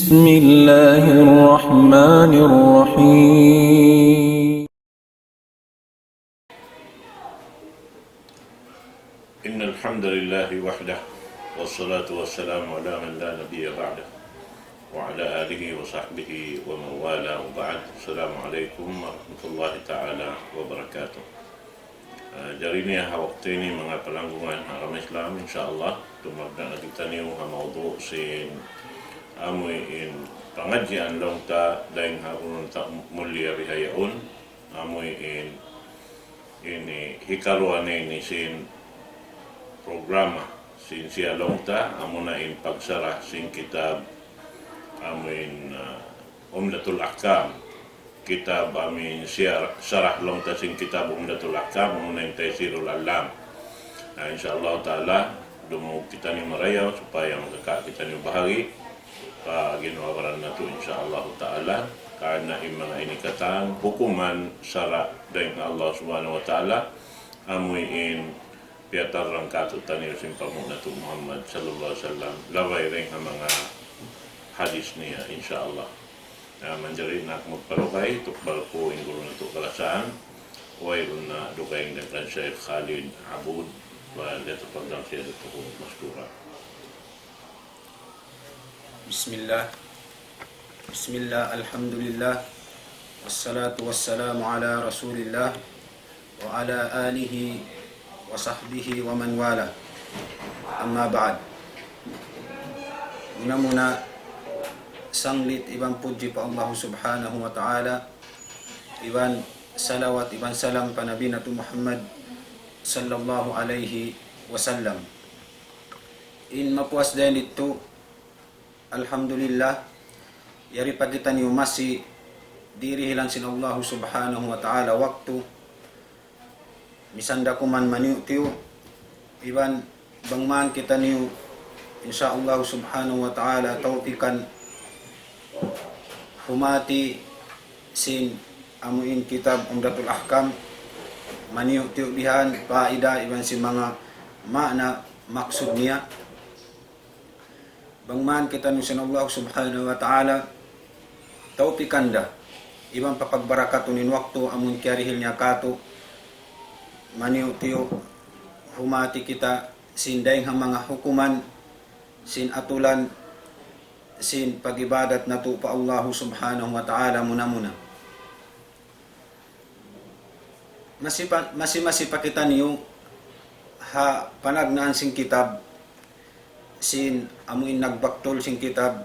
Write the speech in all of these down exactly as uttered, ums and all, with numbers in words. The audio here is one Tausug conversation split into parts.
بسم الله الرحمن الرحيم. إن الحمد لله وحده، والصلاة والسلام على من لا نبي بعده، وعلى آله وصحبه ومن والاه، وبعد. السلام عليكم ورحمة الله تعالى وبركاته. Ah, jari niya ha waktu ini, manga palanggungan ha agama Islam, insya Allah, tumagna' na kitaniyu ha mawdu' sin amu in pangadjian laung ta dayn ha unu ta mulia bihaun, amu in ini hikaruwa ini sin programa sin siya laung ta, amuna in pagsarah sin kitab amu in, ah, Umdatul Ahkam. Kitab amu in siya sarah laung ta sin kitab Umdatul Ahkam, amuna in Taysirul Allam. Na, insya Allah Ta'ala, dumungug kitaniyu marayaw supaya makaka' kitaniyu bahagi' pa ginhawa-baran natu', insya Allah Ta'ala. Karna' in manga ini katan hukuman sara' dayn ha Allah Subhanahu wa Ta'ala, amu in piyatarrang kātu'niyu sin panghu' natu' Muhammad sallallahu alayhi wasallam, labay dayn ha manga hadith niya, insya Allah. Na, manjari na aku magpalugay, tukbal ku in guru natu' kalasaan, wayruun na dugaing dayn kan Shaykh Khalid Abud, فليتفضل سيادته مشكورا. بسم الله. بسم الله، الحمد لله، والصلاة والسلام على رسول الله، وعلى آله وصحبه ومن والاه. أما بعد. Muna-muna, sanglit iban pudji pa Allah Subhanahu wa Ta'ala, iban salawat iban salam pa Nabi natu' Muhammad sallallahu alayhi wasallam. In mapuas dayn didtu, alhamdulillah, yari pa kitaniyu masi dirihilan sin Allah Subhanahu wa Ta'ala waktu, misan da kuman maniyu'-tiyu', iban bang man kitaniyu, insya Allah Subhanahu wa Ta'ala, tawpikan humati sin amu in kitab Umdatul Ahkam, maniyu'-tiyu' bihan, paida iban sin manga ma'na maksud niya. Bang man kitaniyu sin Allah Subhanahu wa Ta'ala tawpikan da, iban papagbarakatun in waktu amun kiyarihil niya kātu', maniyu'-tiyu' humati kita sin dayng ha manga hukuman, sin atulan, sin pag-ibadat natu' pa Allah Subhanahu wa Ta'ala muna-muna. Masi pa, masi-masi pa kitaniyu ha panagnaan sin kitab sin amu in nagbaktul sin kitab,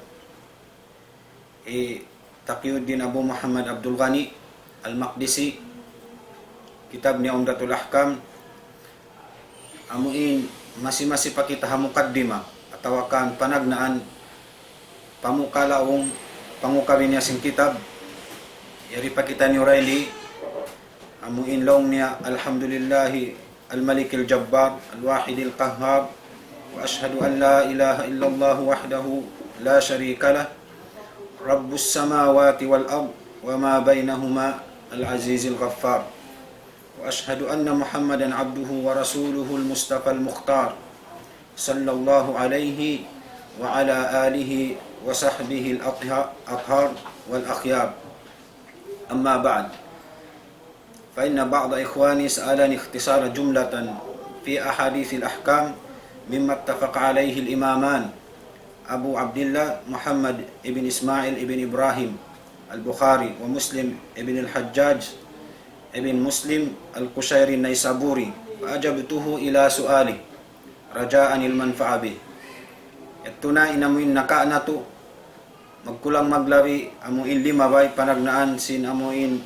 hi Taqiyuddin Abu Muhammad Abdul Ghani Al-Maqdisi, kitab niya Umdatul Ahkam. Amu in masi-masi pa kita ha mukaddima atawa kan panagnaan pamukalaung, pangukabi niya sin kitab. Yari pa kitaniyu dayn di, amu in laung niya, الحمد لله الملك الجبار الواحد القهار، وأشهد أن لا إله إلا الله وحده لا شريك له، رب السماوات والأرض وما بينهما، العزيز الغفار. وأشهد أن محمدا عبده ورسوله المصطفى المختار، صلى الله عليه وعلى آله وصحبه الأطهار، الأطهار والأخيار. أما بعد، فإن بعض إخواني سألني اختصار جملة في أحاديث الأحكام مما اتفق عليه الإمامان أبو عبد الله محمد بن إسماعيل بن إبراهيم البخاري ومسلم بن الحجاج بن مسلم القشيري النيسابوري، فأجبته إلى سؤاله رجاء المنفعة به. Yadtu na in amu in nakauna natu', magkulang maglabi, amu in limabay panagnaan sin amu in,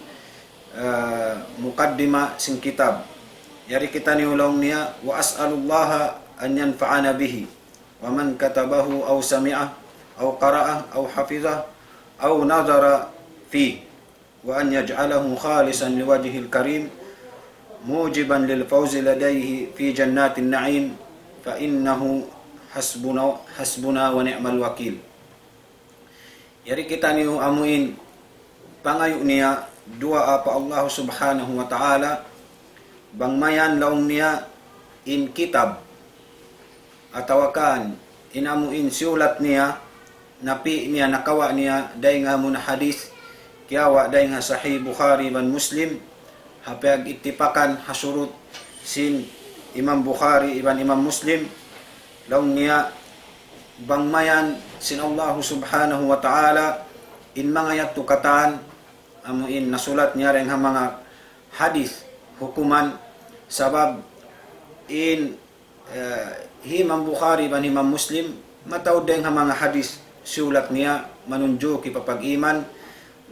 ah, mukaddima sin kitab. Yari kitaniyu laung niya, وأسأل الله أن ينفعنا به، ومن كتبه أو سمعه أو قرأه أو حفظه أو نظر فيه، وأن يجعله خالصا لوجهه الكريم، موجبا للفوز لديه في جنات النعيم، فإنه حسبنا، حسبنا ونعم الوكيل. Yari kitaniyu amu in pangayu' niya duwaa pa Allah Subhanahu wa Ta'ala, bang mayan laung niya in kitab, atawa kan in amu in siyulat niya, napi' niya, nakawa' niya dayn ha amun hadith, kiyawa' dayn ha Sahih Bukhari iban Muslim, ha piyag-ittipakan ha shurut sin Imam Bukhari iban Imam Muslim, laung niya, bang mayan sin Allahu Subhanahu wa Ta'ala in manga yadtu katan, amu in nasulat niya dayn ha manga hadith hukuman, sabab in, eh, hi Imam Bukhari iban Imam Muslim, mataud dayn ha manga hadith siyulat niya, manunjuki pa pag-iman,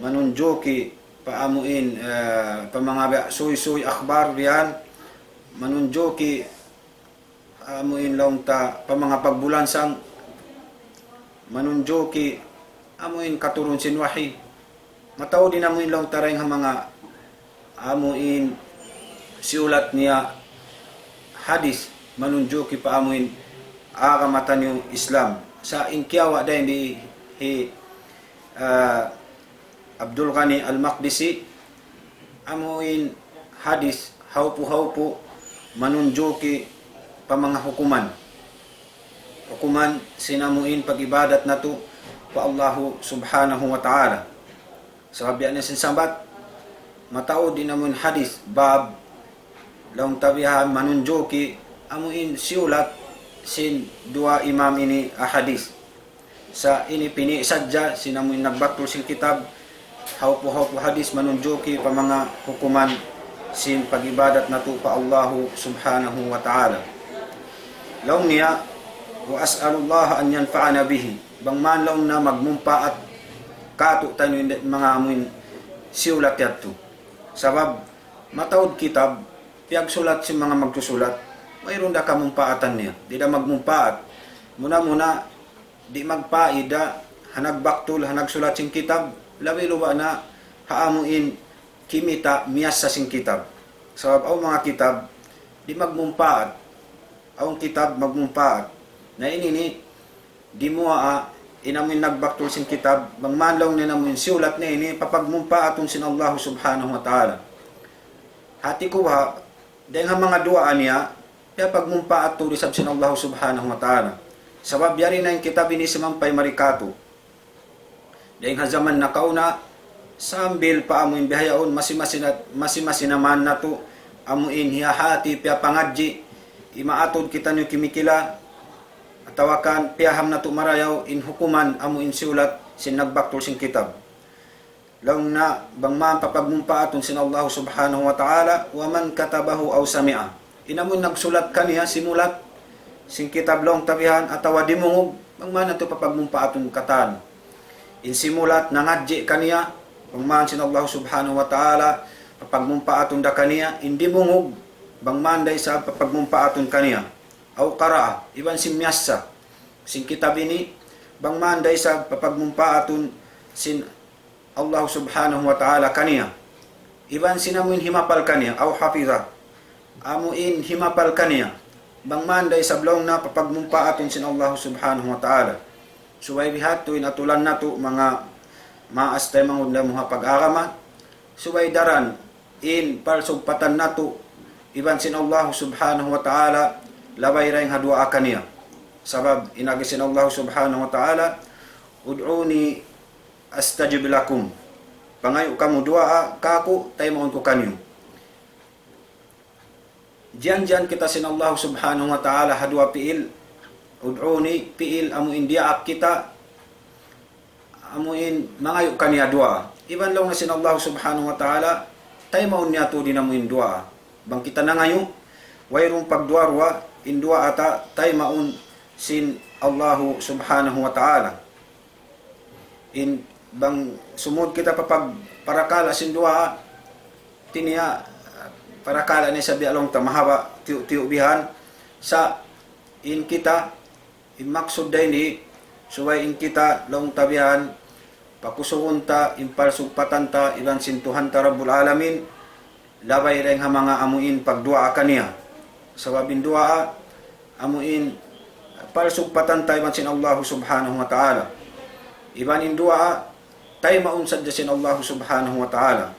manunjuki pa amu in, eh, pa manga biya' suysuy akhbar yan, manunjuki amu in laung ta pa manga pagbulansang, manunjuki amu in katurun sin wahi. Mataud in amu in laung ta dayn ha manga amu in siyulat niya hadith, manunjuki pa amu in agama taniyu Islam. Sa' in kiyawa' dayn di hi, ah, Abdul Ghani Al-Maqdisi, amu in hadith hawpu-hawpu manunjuki pa manga hukuman. Hukuman sin amu in pag-ibadat natu' pa Allahu Subhanahu wa Ta'ala. Sabab biya' na sin sambat, mataud in amu in hadith, bab, laung ta bihan manunjuki, amu in siyulat sin duwa imam ini ahadith. Sa' ini pini' sadja sin amu in nagbaktul sin kitab, hawpu-hawpu hadith manunjuki pa manga hukuman sin pag-ibadat natu' pa Allahu Subhanahu wa Ta'ala. Laung niya, وأسأل الله أن ينفعنا به. Bang man laung na magmumpaat katu' taniyu in manga amu in siyulat yadtu. Sabab, mataud kitab, piyagsulat sin manga magsusulat, wayruun da kamumpaatan niya, di' da magmumpaat. Muna-muna, di' magpaida ha nagbaktul, ha nagsulat sin kitab, labi luba na ha amu in kimita' miyasa sin kitab. Sabab awn manga kitab, di' magmumpaat. Awn kitab magmumpaat. Na ini ini, dimuwaa in amu in nagbaktul sin kitab, bang man laung niya in amu in siyulat niya ini, papagmumpaatun sin Allahu Subhanahu wa Ta'ala. Hati ku ba, dayn ha manga duwaa niya, piyapagmumpaat tuud isab sin Allahu Subhanahu wa Ta'ala. Sabab yari na in kitab ini simampay mari katu'. Dayn ha jaman nakauna, sambil pa amu in bihaun, masi-masi na, masi-masi na man natu', amu in hiyahati, piyapangadji', imaatud kitaniyu kimikila, atawa kan piyaham natu' marayaw in hukuman amu in siyulat sin nagbaktul sin kitab. Laung na bang man papagmumpaatun sin Allahu Subhanahu wa Ta'ala, ومن كتبه أو سمعه. In amu in nagsulat kaniya, simulat sin kitab laung ta bihan, atawa dimungug, bang man yadtu papagmumpaatun katan. In simulat nangadji' kaniya, bang man sin Allahu Subhanahu wa Ta'ala, papagmumpaatun da kaniya, in dimungug, bang man da isab papagmumpaatun kaniya. أو قرأه, iban sin miyasa sin kitab ini, bang man da isab papagmumpaatun sin Allah Subhanahu wa Ta'ala kaniya. Iban sin amu in himapal kaniya, أو حفظه. Amu in himapal kaniya. Bang man da isab laung na papagmumpaatun sin Allah Subhanahu wa Ta'ala. Subay biha' tu in atulan natu' manga maas taymanghud namu' ha pag-agama. Subay daran in palsugpatan natu' iban sin Allah Subhanahu wa Ta'ala labay dayn ha duwaa kaniya. Sabab in agi sin Allah Subhanahu wa Ta'ala, ادعوني أستجب لكم. Pangayu' kamu duwaa kāku', taymaun ku kaniyu. Jiyanjian kita sin Allah Subhanahu wa Ta'ala ha duwa pi'il, ادعوني, pi'il amu in diyaak kita, amu in mangayu' kaniya duwaa. Iban laung na sin Allah Subhanahu wa Ta'ala, taymaun niya tuud in amu in duwaa. Bang kita nangayu', wayruun pagduwa-ruwa, in duwaa ta taymaun sin Allahu Subhanahu wa Ta'ala. In bang sumud kita pa pagparakala' sin duwaa, hati niya, parakala' ini sa biya' laung ta mahaba', tiyu'-tiyu' bihan, sa' in kita, in maksud dayn di, subay in kita laung ta bihan, pakusugun ta, in palsugpatan ta, iban sin Tuhan ta Rabbul Alamin, labay dayn ha manga amu in pagduwaa kaniya. Sabab in duwaa, amu in palsugpatan ta iban sin Allah Subhanahu wa Ta'ala. Iban in duwaa, taymaun sadja sin Allah Subhanahu wa Ta'ala.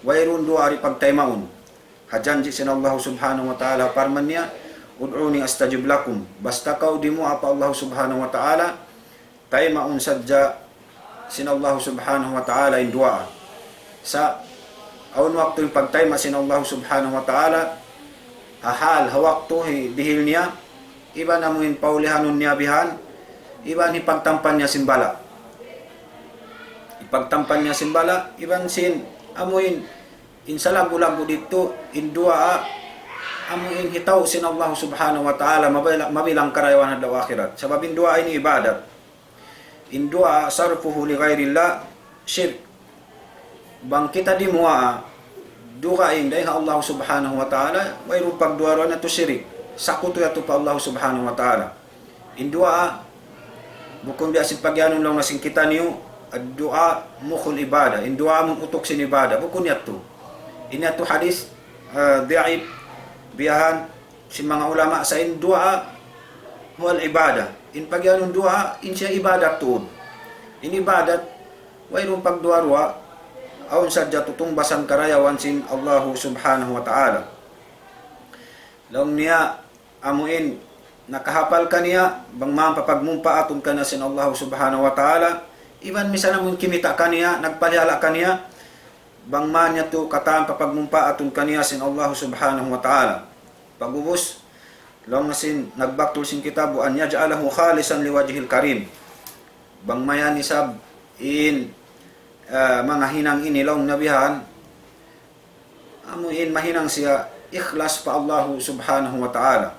Wayruun duwaa di' pagtaymaun. Ha janji' sin Allah Subhanahu wa Ta'ala, parman niya, ادعوني أستجب لكم. Basta kaw dimuwaa pa Allah Subhanahu wa Ta'ala, taymaun sadja sin Allah Subhanahu wa Ta'ala in duwaa. Sa' awn waktu in pagtayma' sin Allah Subhanahu wa Ta'ala, ha hal, ha waktu hi-, dihil niya, iban amu in paulihanun niya bihan, iban hipagtampan niya sin bala'. Hipagtampan niya sin bala', iban sin amu in, in salaggu'-laggu' didtu, in duwaa, amu in hitaw sin Allah Subhanahu wa Ta'ala, mabila-, mabilang karayawan ha adlaw akhirat. Sabab in duwaa ini ibadat. In duwaa sarfuhu li ghayrillah shirk. Bang kita dimuwaa, dugaing dayn ha Allah Subhanahu wa Ta'ala, wayruun pagduwa-ruwa na tu shirik. Sakutu yadtu pa Allah Subhanahu wa Ta'ala. In duwaa, bukun biya' sin pagiyanun laung na sin kitaniyu, ad-du'a mukhul ibadah. In duwaa amun utuk sin ibadah. Bukun yadtu. In yadtu hadith, ah, daif, biyahan, sin manga ulama sa' in duwaa huwal ibadah. In pagiyanun duwaa, in siya ibadat tuud. In ibadat, wayruun pagduwa-ruwa, awn sadja tutungbasan karayawan sin Allahu Subhanahu wa Ta'ala. Laung niya, amu in, nakahapal kaniya, bang man papagmumpaatun kaniya sin Allahu Subhanahu wa Ta'ala, iban misan amun kimita' kaniya, nagpalihala' kaniya, bang man yadtu katan papagmumpaatun kaniya sin Allahu Subhanahu wa Ta'ala. Pag'ubus, laung na sin nagbaktul sin kitab, وأن يجعله خالصا لوجهه الكريم. Bang mayan isab in, ah, manga hinang ini laung na bihan, amu in mahinang siya ikhlas pa Allahu Subhanahu wa Ta'ala.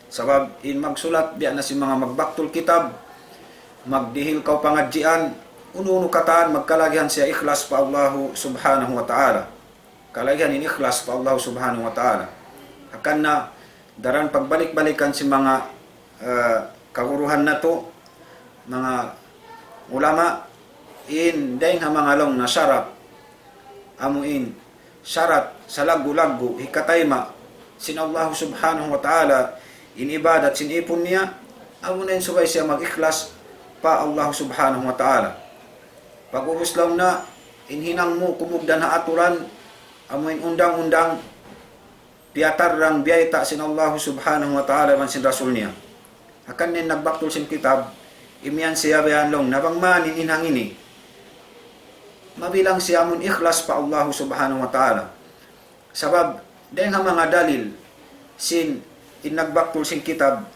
Sabab in magsulat biya' na sin manga magbaktul kitab, magdihil kaw pangadjian, unu-unu katan magkalagihan siya ikhlas pa Allahu Subhanahu wa Ta'ala. Kalagihan in ikhlas pa Allahu Subhanahu wa Ta'ala. Hangkan na daran pagbalik-balikan sin manga, eh, kaguruhan natu', manga ulama, in dayn ha manga laung na sharat, amu in sharat salaggu'-laggu' hikatayma' sin Allahu Subhanahu wa Ta'ala in ibadat sin ipun niya, amu na in subay siya mag-ikhlas pa Allahu Subhanahu wa Ta'ala. Pag'ubus laung na, in hinang mu kumugdan ha aturan, amu in undang-undang, piyatarrang biyayta' sin Allahu Subhanahu wa Ta'ala iban sin Rasul niya. Hangkan in nagbaktul sin kitab, imiyan siya biya' yan laung na bang man in hinang ini, mabilang siya amun ikhlas pa Allahu Subhanahu wa Ta'ala. Sabab, dayn ha manga dalil sin in nagbaktul sin kitab,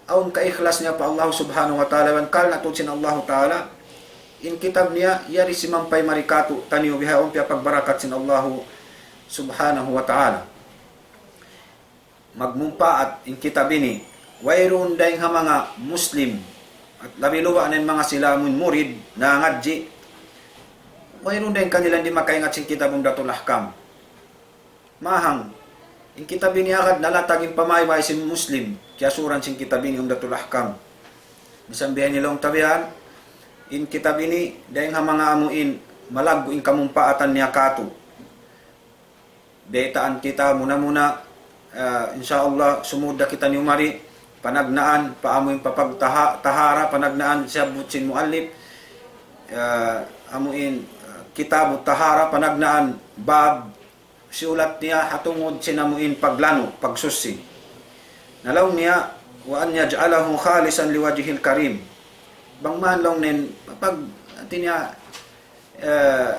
awn kaikhlas niya pa Allah Subhanahu wa Ta'ala, iban karna' tuud sin Allah Ta'ala, in kitab niya, yari simampay mari kātu'niyu bihaun piyapagbarakat sin Allah Subhanahu wa Ta'ala. Magmumpaat in kitab ini. Wayruun dayn ha manga Muslim, at labi-labi na in manga sila amun murid, nangadji', wayruun dayn kanila di' makaingat sin kitab Umdatul Ahkam. Mahang, in kitab ini agad nalatag in pamaybay sin Muslim, kiyasuran sin kitab ini Umdatul Ahkam. Misan biya' ini laung ta bihan, in kitab ini, dayn ha manga amu in, malaggu' in kamumpaatan niya kātu'. Baytaan kita muna-muna, ah, insya Allah, sumud da kitaniyu mari, panagnaan, pa amu in papagtaha-, tahara, panagnaan, siyabbut sin muallif, ah, amu in, ah, kitabu tahara, panagnaan, bab, siyulat niya ha tungud sin amu in paglanu', pagsuchi. Na laung niya, وأن يجعله خالصا لوجهه الكريم. Bang man laung niya, pag, hati niya, eh,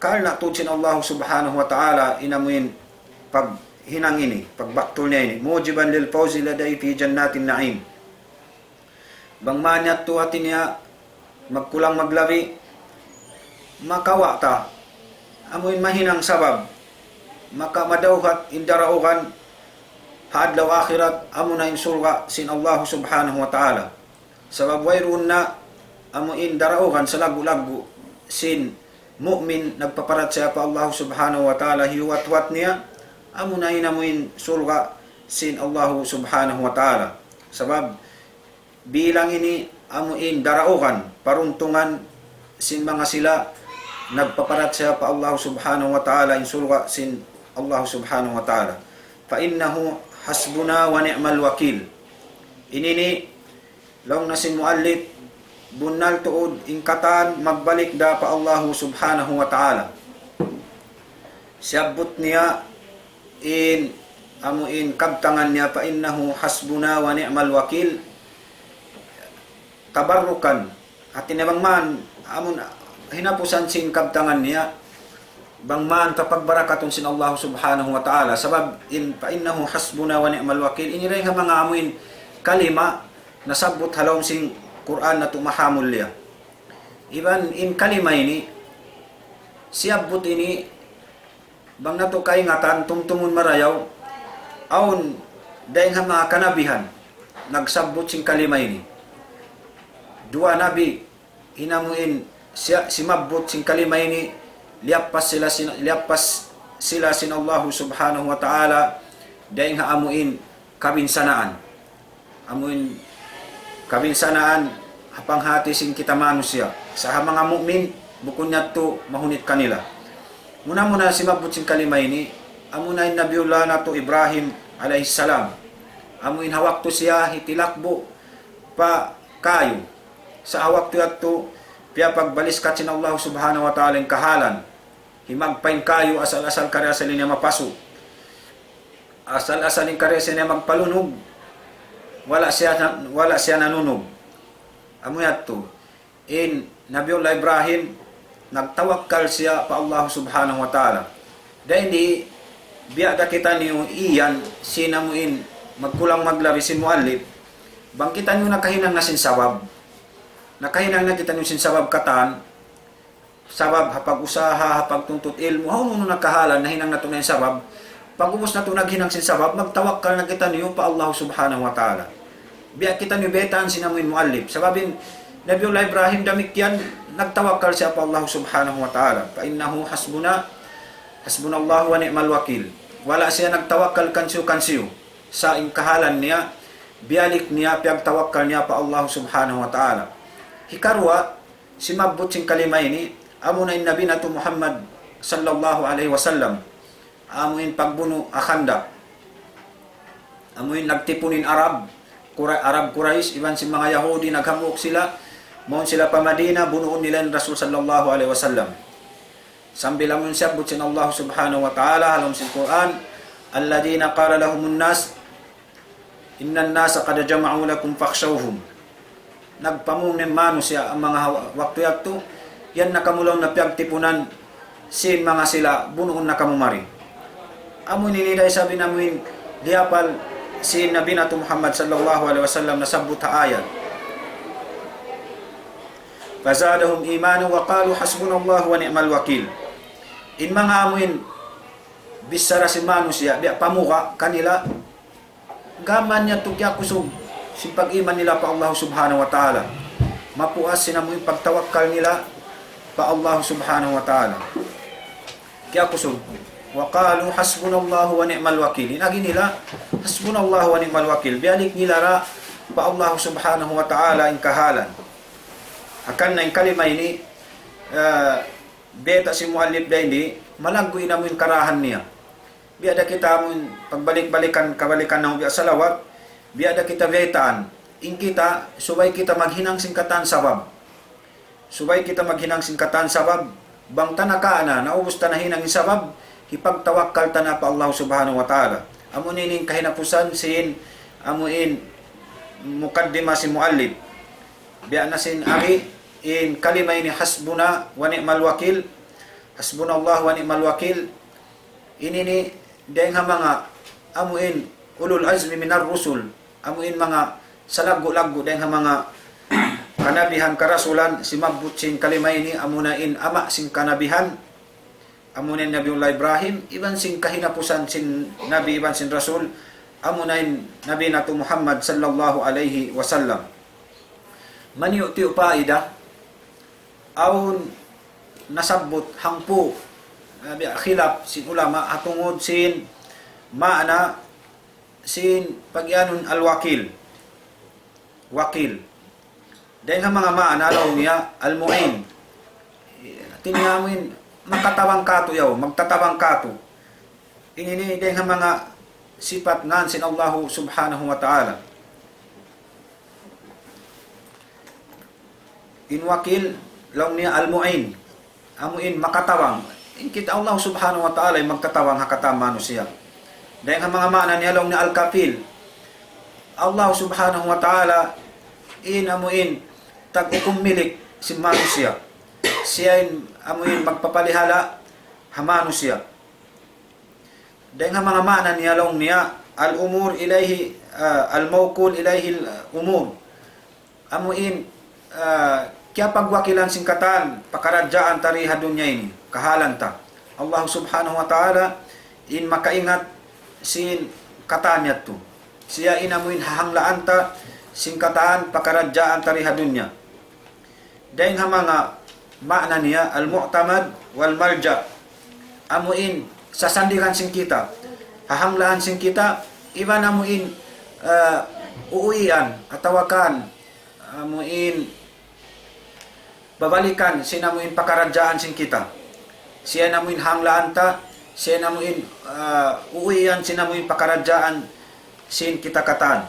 karna' tuud sin Allah Subhanahu wa Ta'ala in amu in paghinang ini, pagbaktul niya ini. موجبا للفوز لديه في جنات النعيم. Bang man yadtu hati niya, magkulang maglabi, makawa' ta. Amu in mahinang sabab, maka madawhat in daraugan ha adlaw akhirat, amu na in surga' sin Allah Subhanahu wa Ta'ala. Sabab wayruun na amu in daraugan salaggu'-laggu' sin mu'min nagpaparachaya pa Allah Subhanahu wa Ta'ala, hiyuwat-huwat niya, amu na in amu in surga' sin Allah Subhanahu wa Ta'ala. Sabab bilang ini amu in daraugan, paruntungan sin manga sila nagpaparachaya pa Allah Subhanahu wa Ta'ala, in surga' sin Allah Subhanahu wa Ta'ala. فإنه حسبنا ونعم الوكيل. Ini ini, laung na sin muallif, bunnal tuud in katan magbalik da pa Allah Subhanahu wa Ta'ala. Siyabbut niya in amu in kabtangan niya, فإنه حسبنا ونعم الوكيل. tabarrukan, hati niya bang man, amun hinapusan sin kabtangan niya, bang man kapagbarakatun sin Allah Subhanahu wa Ta'ala, sabab in, فإنه حسبنا ونعم الوكيل, ini dayn ha manga amuin kalima nasabbut ha lawm sin Qur'an natu' mahamulliya. Iban in kalima ini, siyabbut ini, bang natu' kaingatan, tumtumun marayaw, awn dayn ha manga kanabihan nagsabbut sin kalima ini. Duwa nabi, in amuin siya, simabbut sin kalima ini, liyappas sila sin, liyappas sila sin Allahu Subhanahu wa Ta'ala dayn ha amuin kabinsanaan. Amuin kabinsanaan ha panghati sin kita manusiya'. Sa' ha manga mu'min, bukun yadtu mahunit kanila. Muna-muna simabbut sin kalima ini, amuna in Nabiullah natu' Ibrahim alayhi salam. Amuin ha waktu siya hitilakbu' pa kayu. Sa' ha waktu yadtu, piyapagbaliskat sin Allah Subhanahu wa Ta'ala in kahalan. Himagpa' in kayu asal-asal kari asal niya mapasu'. Asal-asal in kari asal niya magpalunug. Wala' siya na, wala' siya nanunug. Amu yadtu. In Nabiullah Ibrahim, nagtawakkal siya pa Allah Subhanahu wa Ta'ala. Dayn di, biya' da kitaniyu iyan, sin amuin, magkulang maglabi sin muallif. Bang kitaniyu nakahinang na sin sabab. Nakahinang na kitaniyu sin sabab katan, sabab ha pag-usaha, ha pagtuntut ilmu', ha unu-unu na kahalan, nahinang natu' na in sabab. Pag'ubus natu' naghinang sin sabab, magtawakkal na kitaniyu pa Allah Subhanahu wa Ta'ala. Biya' kitaniyu baytaan sin amuin muallif. Sabab in Nabiullah Ibrahim damikkiyan, nagtawakkal siya pa Allah Subhanahu wa Ta'ala. فإنه حسبنا، حسبنا الله ونعم الوكيل. Wala' siya nagtawakkal kansiyu-kansiyu. Sa' in kahalan niya, biyalik niya, piyagtawakkal niya pa Allah Subhanahu wa Ta'ala. Hikaruwa, simabbut sin kalima ini, amuna in Nabi natu' Muhammad sallallahu alayhi wasallam, amu in pagbunu' ha Khandaq. Amu in nagtipun in Arab, Qura-, Arab Quraysh, iban sin manga Yahudi, naghambuuk sila, mawn sila pa Madina, bunuun nila in Rasul sallallahu alayhi wasallam. Sambil amu in siyabbut sin Allah Subhanahu wa Ta'ala, ha lawm sin Qur'an, الذين قال لهم الناس إن الناس قد جمعوا لكم فاخشوهم. Nagpamung na in manusiya' ha manga ha-, waktu yadtu, yan na kamu laung na piyagtipunan sin manga sila, bunuun na kamu mari. Amu ini da isab in amuin liyapal sin Nabi natu' Muhammad sallallahu alayhi wasallam nasabbut ha ayat. فزادهم إيمانا وقالوا حسبنا الله ونعم الوكيل. In manga amuin bichara sin manusiya', biya' pamuka kanila, gām niya tuud kiyakusug sin pag-iman nila pa Allah Subhanahu wa Ta'ala. Mapuas sin amuin pagtawakkal nila pa Allah Subhanahu wa Ta'ala. Kiyakusug. وقالوا حسبنا الله ونعم الوكيل. In agi nila, حسبنا الله ونعم الوكيل. Biyalik nila ra pa Allah Subhanahu wa Ta'ala in kahalan. Hangkan na in kalima ini, ah, bayta' sin muallif dayn di, malaggu' in amuin karahan niya. Biya' da kita amuin pagbalik-balikan, kabalikan namu' biya' salawat, biya' da kita baytaan. In kita, subay kita maghinang sin katan sabab. Subay kita maghinang sin katan sabab, bang ta nakaana, naubus ta nahinang in sabab, hipagtawakkal ta na pa Allah Subhanahu wa Ta'ala. Amu ini in kahinapusan sin, amu in mukaddima sin muallif. Biya' na sin agi, in kalima ini حسبنا ونعم الوكيل, حسبنا الله ونعم الوكيل, ini ini dayn ha manga amu in ulul azmi minar rusul, amu in manga salaggu'-laggu' dayn ha manga kanabihan karasulan, simabbut sin kalima ini, amuna in ama' sin kanabihan, amuna in Nabiullah Ibrahim, iban sin kahinapusan sin Nabi iban sin Rasul, amuna in Nabi natu' Muhammad sallallahu alayhi wasallam. Maniyu'-tiyu' paida, awn nasabbut hangpu', ah, biya' khilaf sin ulama, ha tungud sin maana sin pagiyanun al-wakil. Wakil. Dayn ha manga maana laung niya al-mu'in. Hati niya amuin makatabang kātu' yaun, magtatabang kātu'. Ini ini dayn ha manga sipat ngan sin Allahu Subhanahu wa Ta'ala. In wakil, laung niya al-mu'in. Amu in makatabang. In kita Allah Subhanahu wa Ta'ala in magtatabang ha katan manusiya'. Dayn ha manga maana niya laung niya al-kafil. Allah Subhanahu wa Ta'ala in amu in tag'ukum milik sin manusiya'. Siya in amuin magpapalihala' ha manusiya'. Dayn ha manga maana niya laung niya, al-umur ilayhi, ah, al-mawkul ilayhi al-umur. Amuin, ah, kiyapagwakilan sin katan pakaradjaan ta di ha dunya ini, kahalan ta. Allah Subhanahu wa Ta'ala in makaingat sin katan yadtu. Siya in amuin hahanglaan ta sin katan pakaradjaan ta di ha dunya. Dayn ha manga maana niya, al-mu'tamad wal malja'. Amuin sasandigan sin kita, hahanglaan sin kita, iban amuin, ah, uuwian atawa kan amuin babalikan sin amuin pakaradjaan sin kita. Siya in amuin hanglaan ta, siya in amuin, ah, uuwian sin amuin pakaradjaan sin kita katan.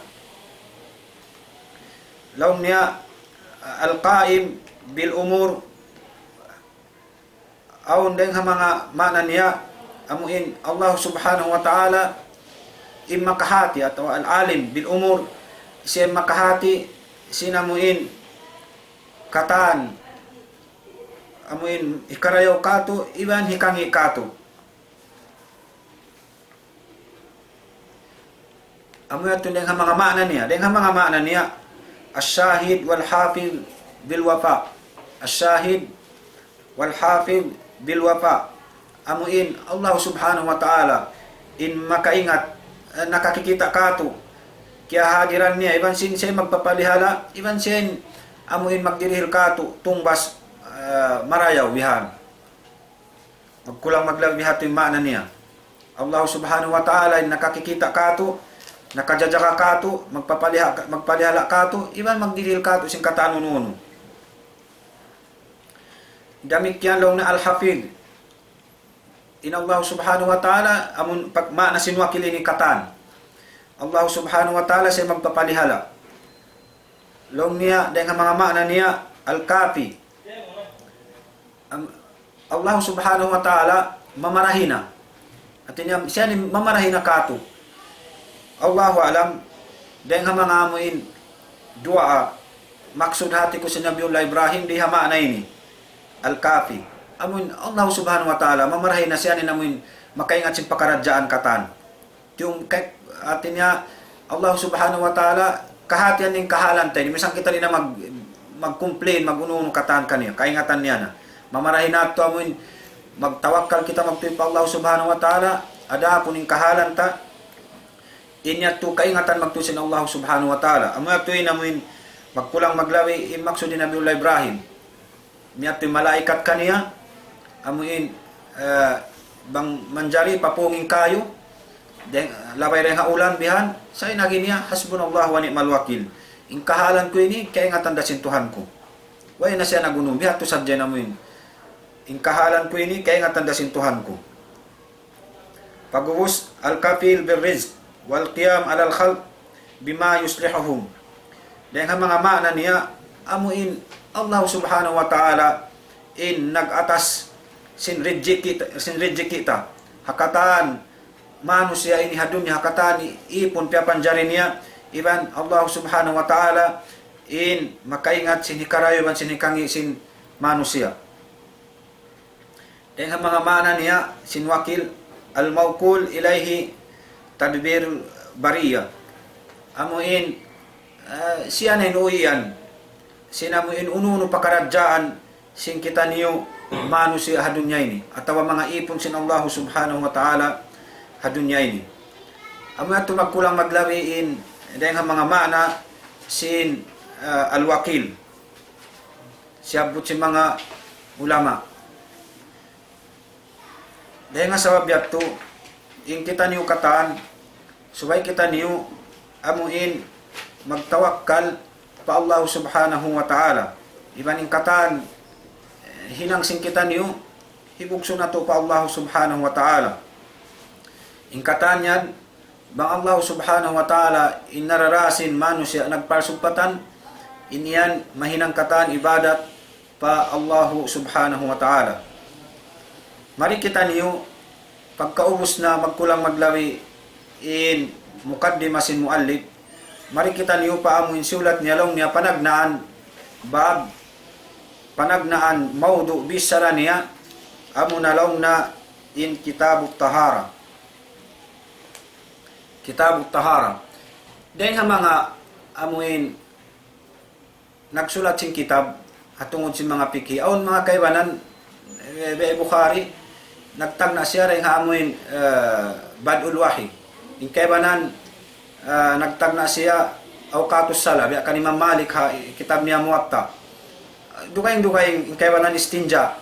Laung niya, ah, al-qaim bil umur, awn dayn ha manga maana niya, amuin Allah Subhanahu wa Ta'ala in makahati atawa al-alim bil umur, siya in makahati sin amuin katan, amuin hikarayaw katu', iban hikangi' katu'. Amu yadtu dayn ha manga maana niya. Dayn ha manga maana niya, ash-shahid wal-hafiz bil-wafa. Ash-shahid wal-hafiz bil-wafa. Amuin Allah Subhanahu wa Ta'ala in makaingat, eh, nakakikita' katu', kiyahadiran niya, iban sin siya magpapalihala', iban sin amuin magdirihil katu', tungbas, eh, marayaw bihan. Magkulang maglabi hatu in maana niya. Allah Subhanahu wa Ta'ala in nakakikita' katu', nakajajaga katu', magpapaliha-, magpalihala' katu', iban magdirihil katu' sin katan unu-unu. Damikkiyan laung niya al-hafiz. In Allah Subhanahu wa Ta'ala, amun pag-, maana sin wakil ini katan. Allah Subhanahu wa Ta'ala siya magpapalihala'. Laung niya, dayn ha manga maana niya, al-kafi. Am-, Allah Subhanahu wa Ta'ala mamarahi na. Hati niya, siya in mamarahi na katu'. Allahu a'lam, dayn ha manga amuin duwaa, maksud hati ku sin Nabiullah Ibrahim, di ha maana ini. Al-Kafi. Amuin Allah Subhanahu wa Ta'ala, mamarahi na siya in amuin makaingat sin pakaradjaan katan. Tiyum-, kay-, hati niya, Allah Subhanahu wa Ta'ala, kahatihan in kahalan ta ini. Misan kita di' na mag-, mag-complain, mag-unu-unu katan kaniya. Kaingatan niya na. Mamarahi natu' amuin, magtawakkal kita magtuy pa Allah Subhanahu wa Ta'ala, adapun in kahalan ta, in yadtu kaingatan magtuy sin Allah Subhanahu wa Ta'ala. Amu yadtu in amuin, magkulang maglabi, in maksud hi Nabiullah Ibrahim. Miyadtu in malaikat kaniya, amuin, eh, bang manjari papung in kayu, dayn, labay dayn ha ulan bihan, sa' in agi niya, hasbunallahu wa ni'mal wakil. In kahalan ku ini, kaingatan da sin Tuhan ku. Way na siya nag-unu, bihadtu sadja in amuin. In kahalan ku ini, kaingatan da sin Tuhan ku. Pag'ubus, al-kafil bil rizq, wal qiyam alal khalq, bima yuslihuhum. Dayn ha manga maana niya, amuin Allah Subhanahu wa Ta'ala in nag-atas sin rijiki ta, sin rijiki ta. Ha katan manusiya' ini ha dunya, ha katan ipun piyapanjari niya, iban Allah Subhanahu wa Ta'ala in makaingat sin hikarayaw iban sin hikangi' sin manusiya'. Dayn ha manga maana niya sin wakil, al-mawkul ilayhi tadbir bariyah. Amuin, eh, siya na in uwian sin amuin unu-unu pakaradjaan sin kitaniyu manusiya' ha dunya ini, atawa manga ipun sin Allah Subhanahu wa Ta'ala ha dunya ini. Amu yadtu magkulang maglabi in dayn ha manga maana sin, eh, al-wakil. Siyabbut sin manga ulama. Dayn ha sabab yadtu, in kitaniyu katan, subay kitaniyu amuin magtawakkal pa Allah Subhanahu wa Ta'ala. Iban in katan, eh, hinang sin kitaniyu, hibugsu' natu' pa Allah Subhanahu wa Ta'ala. In katan yan, bang Allah Subhanahu wa Ta'ala in narara sin manusiya' nagpalsugpatan, in yan mahinang katan ibadat pa Allah Subhanahu wa Ta'ala. Mari kitaniyu, pagkaubus na magkulang maglabi in mukaddima sin muallif, mari kitaniyu pa amu in siyulat niya laung niya panagnaan, bab, panagnaan, mawdu' bichara niya, amuna laung niya in Kitabut Tahara. Kitabut Tahara. Dayn ha manga amuin nagsulat sin kitab, ha tungud sin manga fikhi. Awn manga kaibanan, eh, biya' Bukhari, nagtagna' siya dayn ha amuin, eh, Bad'ul Wahi. In kaibanan, eh, nagtagna' siya Awqatus Salah, biya' kan Imam Malik ha kitab niya Muwatta. Dugaing-dugaing, in kaibanan istinja.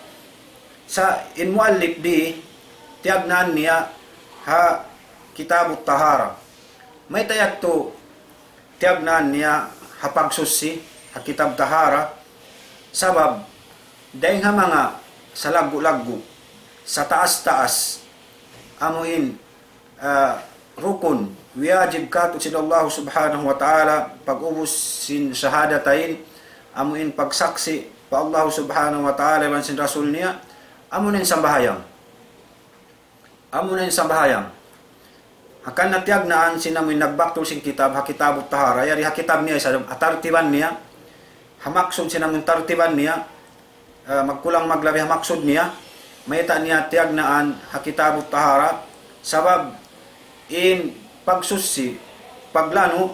Sa' in muallif di, tiyagnaan niya ha Kitabut Tahara. Mayta' yadtu tiyagnaan niya ha pagsuchi, ha kitab tahara, sabab dayn ha manga salaggu'-laggu', sataas-taas, amuin, ah, rukun, wiyajib kātu' sin Allah Subhanahu wa Ta'ala, pag'ubus sin shahadatain, amuin pagsaksi' pa Allah Subhanahu wa Ta'ala iban sin Rasul niya, amuna in sambahayang. Amuna in sambahayang. Hangkan na tiyagnaan sin amuin nagbaktul sin kitab, ha Kitabut Tahara, yari ha kitab niya, sa' ha tartiban niya, ha maksud sin amuin tartiban niya, ah, magkulang maglabi ha maksud niya, mayta' niya tiyagnaan ha Kitabut Tahara, sabab in pagsuchi, paglanu',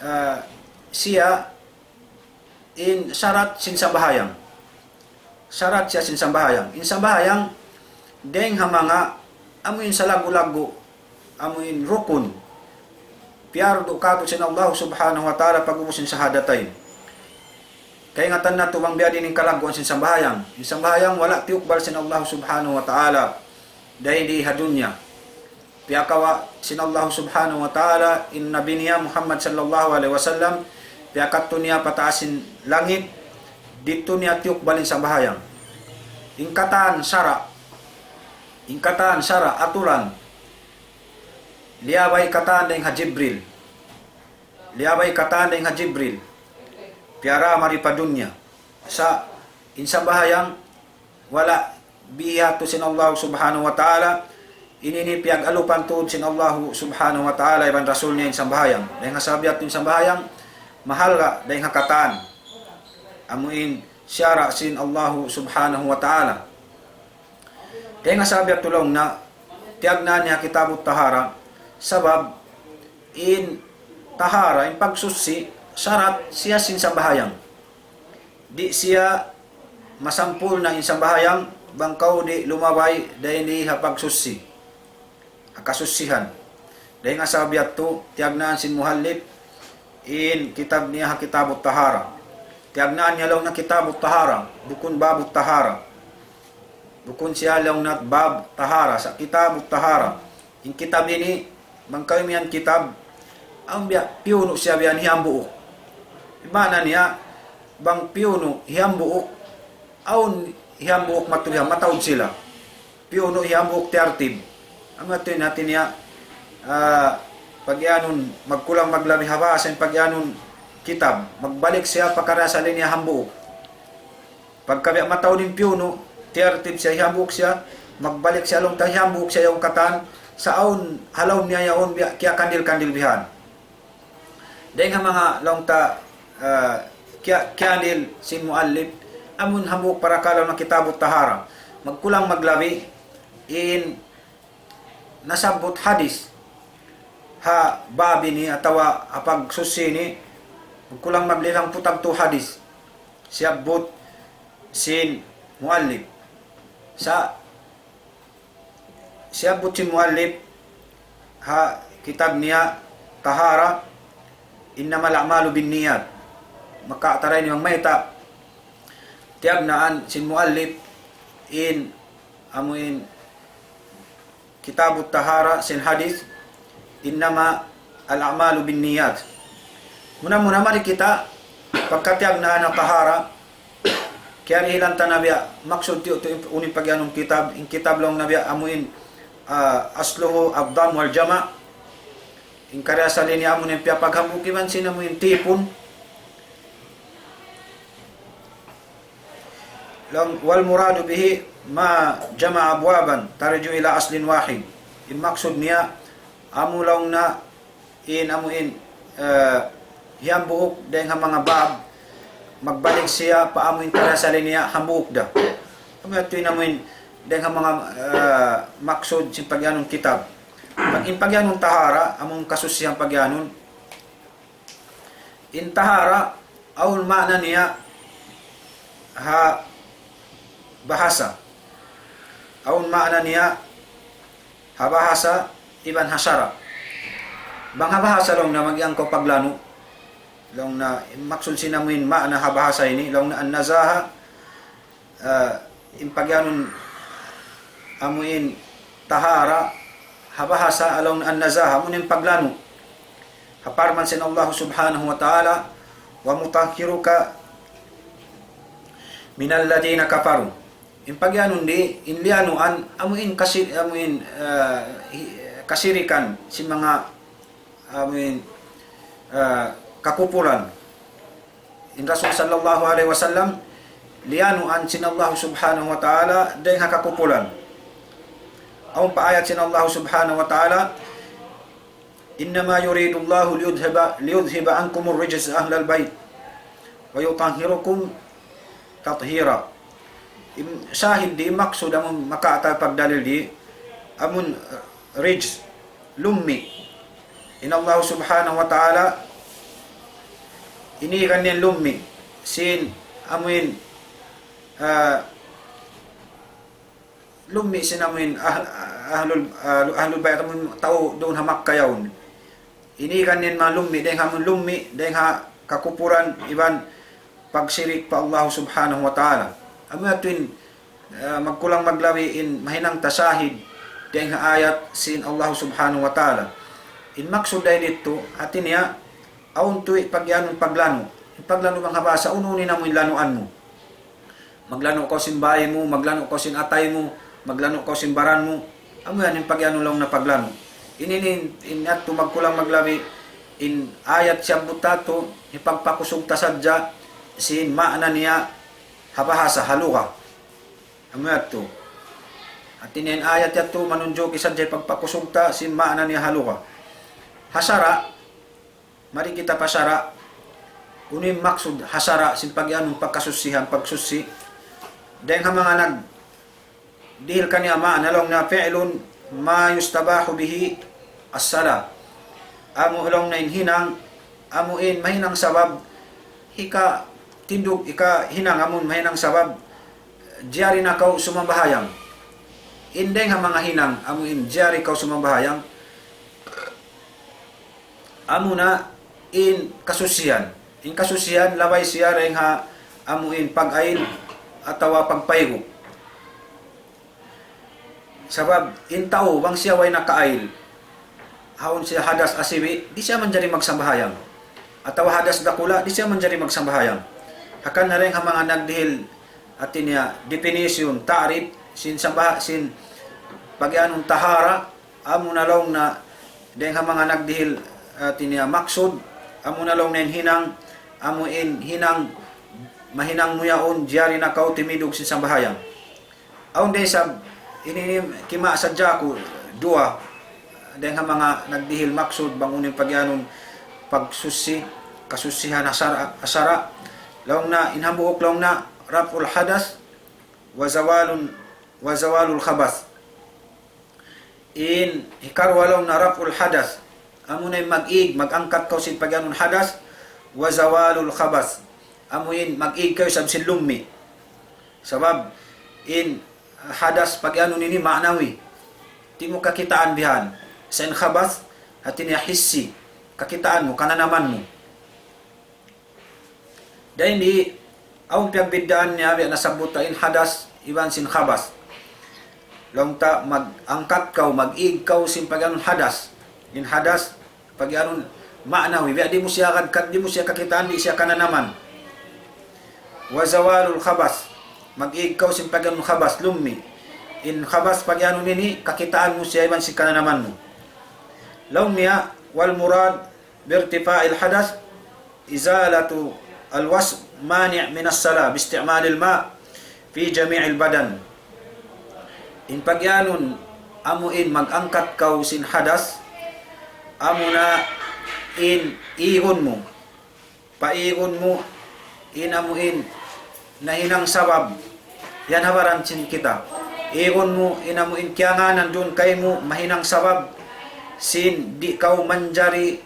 ah, siya in sarat sin sambahayang. Sarat siya sin sambahayang. In sambahayang, dayn ha manga, amuin salaggu'-laggu', amuin rukun. Piyardu kātu' sin Allah Subhanahu wa Ta'ala pag'ubus sin shahadatain. Kaingatan natu' bang biya' diin in kalagguan sin sambahayang. In sambahayang wala' tiyukbal sin Allah Subhanahu wa Ta'ala dayn di ha dunya. Piyakawa' sin Allah Subhanahu wa Ta'ala in Nabi niya Muhammad sallallahu alayhi wasallam, piyakadtu niya pa taas sin langit, didtu niya tiyukbal in sambahayang. In katan sara', in katan sara', aturan, liyabay katan dayn ha Jibril. Liyabay katan dayn ha Jibril. Piyara mari pa dunya. Sa' in sambahayang wala' biyadtu sin Allah Subhanahu wa Ta'ala, ini in piyag-alupan tuud sin Allah Subhanahu wa Ta'ala iban Rasul niya in sambahayang. Dayn ha sabab yadtu in sambahayang, mahalga' dayn ha katan. Amuin sara' sin Allah Subhanahu wa Ta'ala. Dayn ha sabab yadtu laung niya, tiyagnaan niya Kitabut Tahara, sabab in tahara, in pagsuchi, sarat siya sin sambahayang. Di' siya masampurna' in sambahayang, bang kaw di' lumabay dayn di ha pagsuchi. Ha kasuchihan. Dayn ha sabab yadtu, tiyagnaan sin muallif, in kitab niya ha Kitabut Tahara. Tiyagnaan niya laung niya Kitabut Tahara, bukun Babut Tahara. Bukun siya laung niya Bab Tahara, sa' Kitabut Tahara. In kitab ini, bang kaw imiyan kitab, awn biya' piyunu' siya biya' ini hambuuk. Maana niya, bang piyunu' hambuuk, awn hambuuk matulihan, mataud sila. Piyunu' hambuuk tiyartib. Amu yadtu in hati niya, ah, pagiyanun, magkulang maglabi ha bahasa in pagiyanun kitab. Magbalik siya pa karasali niya hambuuk. Pagka biya' mataud in piyunu', tiyartib siya, hambuuk siya, magbalik siya laung ta hambuuk siya yaun katan, sa' awn ha lawm niya yaun biya' kiyakandil-kandil bihan. Dayn ha manga laung ta, ah, kiya-, kiyandil sin muallif, amun hambuuk parakala' na Kitabut Tahara. Magkulang maglabi, in nasabbut hadis ha bab ini atawa ha pagsuchi ini, magkulang maglabi hangpu' tagtu hadis siyabbut sin muallif. Sa' siyabbut sin muallif ha kitab niya Tahara, إنما الأعمال بالنيات. Maka tara ini bang mayta' tiyagnaan sin muallif in amuin Kitabut Tahara sin hadis, إنما الأعمال بالنيات. Muna-muna mari kita pagkatiyagnaan ha tahara, kiyarihilan ta na biya' maksud tiyu' tu in, unu in pagiyanun kitab, in kitab laung na biya' amuin, ah, أصله الضم والجمع. In karna' asal ini amuin piyaghambuuk iban sin amuin tipun. Laung, والمراد به ما جمع أبوابا ترجع إلى أصل واحد. In maksud niya, amu laung na in amuin, eh, hambuuk dayn ha manga bab, magbalik siya pa amuin karasali niya hambuuk da. Amu yadtu in amuin dayng ha manga, ah, maksud sin pagiyanun kitab. Pag in pagiyanun tahara, amun kasusihan pagiyanun. In tahara, awn maana niya ha bahasa. Awn maana niya ha bahasa iban ha sara'. Bang ha bahasa laung na magiyan kaw paglanu'. Laung na, maksud sin amuin maana ha bahasa ini, laung na an-nazaha, ah, in pagiyanun amuin tahara, ha bahasa laung na an-nazaha, amuin paglanu'. Ha parman sin Allah Subhanahu wa Ta'ala, ومطهرك من الذين كفروا. In pagiyanun di, in liyanuan, amuin kasi-, amuin, ah, hi-, kasirikan sin manga, amuin, ah, kakupuran. In Rasul sallallahu alayhi wasallam, liyanuan sin Allah Subhanahu wa Ta'ala dayng ha kakupuran. Awn pa ayat sin Allah Subhanahu wa Ta'ala, إنما يريد الله ليذهب، ليذهب عنكم الرجس أهل البيت ويطهركم تطهيرا. In shahid di, maksud amun makaata' pagdalil di, amun, uh, rijs, lummi'. In Allah Subhanahu wa Ta'ala, ini kan in lummi', sin amuin, uh, lummi' sin amuin ahl-, ahlul, ahlul, ahlul bayt amun tau duun ha Makkah yaun. Ini kan in manga lummi', dayng ha amun lummi', dayng ha kakupuran, iban pagsirik pa Allah Subhanahu wa Ta'ala. Amu yadtu in, ah, magkulang maglabi in mahinang ta shahid, dayng ha ayat sin Allah Subhanahu wa Ta'ala. In maksud dayn didtu, hati niya, awn tuud pagiyanun paglanu'. In paglanu' bang ha bahasa, unu-unu in amuin lanuan mu. Maglanu' kaw sin bāy mu, maglanu' kaw sin atay mu, maglanu' kaw sin baran mu. Amu yan in pagiyanun laung na paglanu'. Ini in, in yadtu magkulang maglabi, in ayat siyabbut ta yadtu, hipagpakusug ta sadja, sin maana niya ha bahasa, ha lugha. Amu yadtu. Hati niya in ayat yadtu, manunjuki sadja hipagpakusug ta, sin maana niya ha lugha. Ha sara', mari kita pa sara', unu in maksud ha sara' sin pagiyanun pagkasusihan, pagsusi. Dayng ha manga nagdihil kaniya maana laung na فعل ما يستباح به الصلاة. Amu laung na in hinang, amu in mahinang sabab, hika tindug, hika hinang amun mahinang sabab, jari na kaw sumambahayang. In dayng ha manga hinang, amu in jari kaw sumambahayang, amuna in kasusihan. In kasusihan, labay siya dayng ha amu in pag-ayil atawa pagpaygu'. Sabab, in tau, bang siya way nakaail, awn siya hadas asibi', di' siya manjari magsambahayang. Atawa hadas dakula', di' siya manjari magsambahayang. Hangkan na dayng ha manga nagdihil, hati niya, definition, ta'rif, sin sambah-, sin pagiyanun tahara, amu na laung na dayng ha manga nagdihil, hati niya maksud, amu na laung na in hinang, amu in hinang, mahinang mu yaun, jari na kaw timindug sin sambahayang. Awn da isab, ini, ini kima' sadja ku duwa, dayng ha manga nagdihil maksud bang unu in pagiyanun pagsusi, kasusihan ha sara', ha sara'. Laung na, in hambuuk laung na, رفع الحدث وزوال، وزوال الخبث. In hikaruwa laung na رفع الحدث. Amuna in mag-ig, mag-angkat kaw sin pagiyanun hadas. وزوال الخبث. Amu in mag-ig kaw isab sin lummi'. Sabab in hadas pagiyanun ini ma'nawi. Di' mu kakitaan bihan. Sa' in khabath, hati niya hissi. Kakitaan mu, kananaman mu. Dayn di, awn piyagbiddaan niya, biya' nasabbut ta in hadas, iban sin khabath. Laung ta mag-angkat kaw, mag-ig kaw, sin pagiyanun hadas. In hadas, pagiyanun ma'nawi, biya' di' mu siya kad-, kad-, di' mu siya kakitaan, di' siya kananaman. وزوال الخبث, mag-ig kaw sin pagiyanun khabath, lummi'. In khabath pagiyanun ini, kakitaan mu siya iban sin kananaman mu. Laung niya, والمراد بارتفاع الحدث إزالة الوسم المانع من الصلاة باستعمال الماء في جميع البدن. In pagiyanun amu in mag-angkat kaw sin hadas, amuna in igun mu, paigun mu in amu in nahinang sabab, yan ha baran sin kita. Igun mu in amu in kiyangānan duun kaymu mahinang sabab sin di' kaw manjari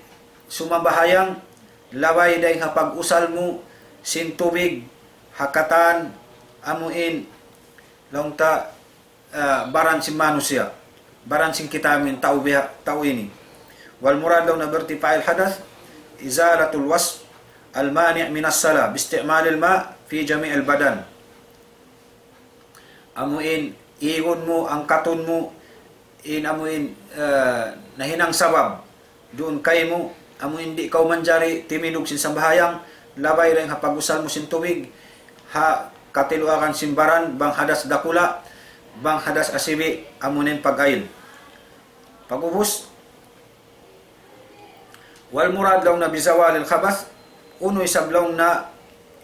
sumambahayang, labay dayn ha pag-usal mu sin tubig ha katan amu in laung ta, ah, baran sin manusiya', baran sin kita amu in tau biha-, tau ini. والمراد laung niya بارتفاع الحدث إزالة الوصف المانع من الصلاة باستعمال الماء في جميع البدن. Amu in igun mu, angkatun mu, in amu in, eh, nahinang sabab duun kaymu, amu in di' kaw manjari timindug sin sambahayang, labay dayn ha pag-usal mu sin tubig, ha katiluagan sin baran, bang hadas dakula', bang hadas asibi', amu in pag-ail. Pag'ubus, والمراد laung niya بزوال الخبث, unu isab laung niya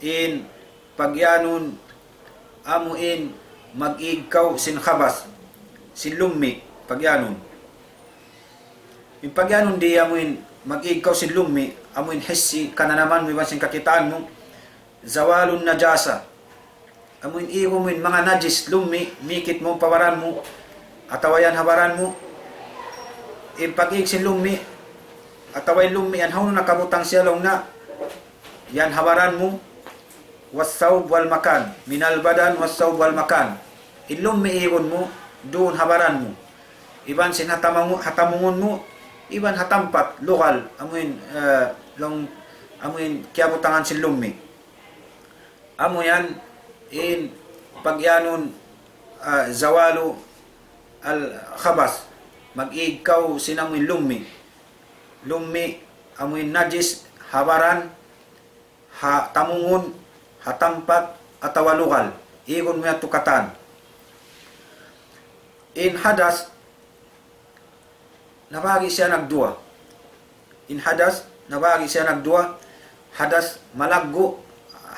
in pagiyanun amu in mag-ig kaw sin khabath, sin lummi', pagiyanun. In pagiyanun di' amu in mag-ig kaw sin lummi', amu in hissi, kananaman mu iban sin kakitaan mu, زوال النجاسة. Amu in igun mu in manga najis, lummi', mikit mu pa baran mu, atawa yan ha baran mu. In pag-ig sin lummi', atawa in lummi' yan hawnu na kabutang siya laung niya, yan ha baran mu, والثوب والمكان، من البدن والثوب والمكان. In lummi' igun mu, duun ha baran mu. Iban sin ha tamangu-, ha tamungun mu, iban ha tampat, lugal, amu in, eh, laung, amu in kiyabutangan sin lummi'. Amu yan in pagiyanun, ah, زوال الخبث. Mag-ig kaw sin amu in lummi'. Lummi', amu in najis, ha baran, ha tamungun, ha tampat, atawa lugal. Igun mu yadtu katan. In hadas, nabahagi' siya nagduwa. In hadas, nabahagi' siya nagduwa. Hadas malaggu',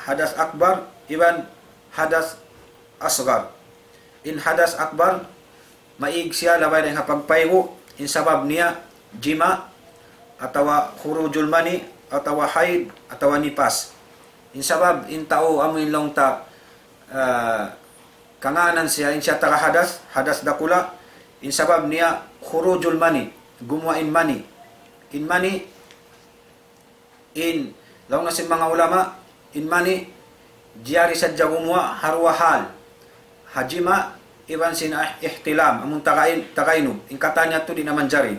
hadas akbar, iban hadas asgar. In hadas akbar, maig siya labay dayn ha pagpaygu', in sabab niya jima', atawa khurujul mani, atawa haid, atawa nifas. In sabab, in tau amu in laung ta, ah, kangānan siya, in siya taga hadas, hadas dakula', in sabab niya khurujul mani, gumuwa' in mani. In mani, in laung na sin manga ulama, in mani, jari sadja gumuwa' ha duwa hal. Ha jima', iban sin ah-, ihtilam, amun taga in-, taga inub, in katan yadtu di' na manjari.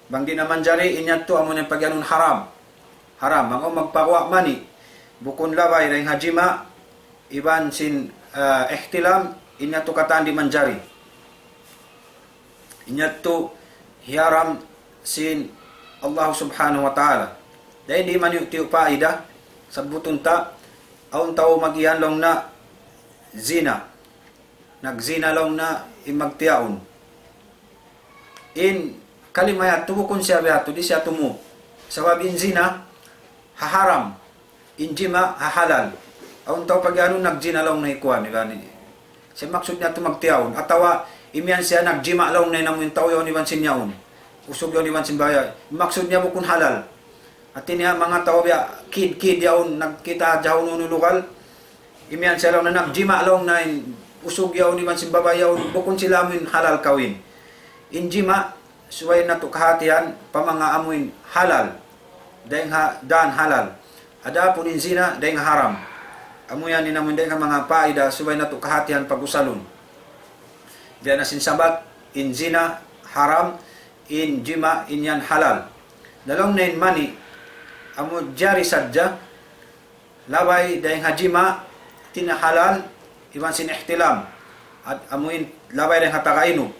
Bang di' na manjari, in yadtu amun in pagiyanun haram. Haram, bang awn magpaguwa' mani, bukun labay dayn ha jima', iban sin, ah, ihtilam, in yadtu katan di' manjari. In yadtu hiyaram sin Allah Subhanahu wa Ta'ala. Dayn di' man yu' tiyu' paida, sabbutun ta, awn tau magiyan laung na zina. Nagzina laung na in magtiyaun. In kalima yadtu bukun siya biyadtu, di' siya tumu. Sabab in zina, ha haram. In jima', ha halal. Awn tau pagiyanun nagzina laung na ikuan, iban. Siya maksud niya tu magtiyaun. Atawa, imiyan siya nagjima' laung na in amu in tau yaun iban sin yaun. Usug yaun iban sin baya'. Maksud niya bukun halal. Hati niya manga tau biya' kid-kid yaun nagkita' hadja ha unu-unu lugal. Imiyan siya laung na nagjima' laung na in usug yaun iban sin babai yaun, bukun sila amu in halal kawin. In jima', subay natu' kahatihan pa manga amu in halal. Dayn ha dan halal. Adapun in zina, dayn ha haram. Amu yan in amu in dayn ha manga paida, subay natu' kahatihan pag-usalun. Biya' na sin sabat, in zina, haram, in jima', in yan halal. Na laung na in mani, amu jari sadja, labay dayn ha jima', di' na halal, iban sin ihtilam. At amu in labay dayn ha taga inub.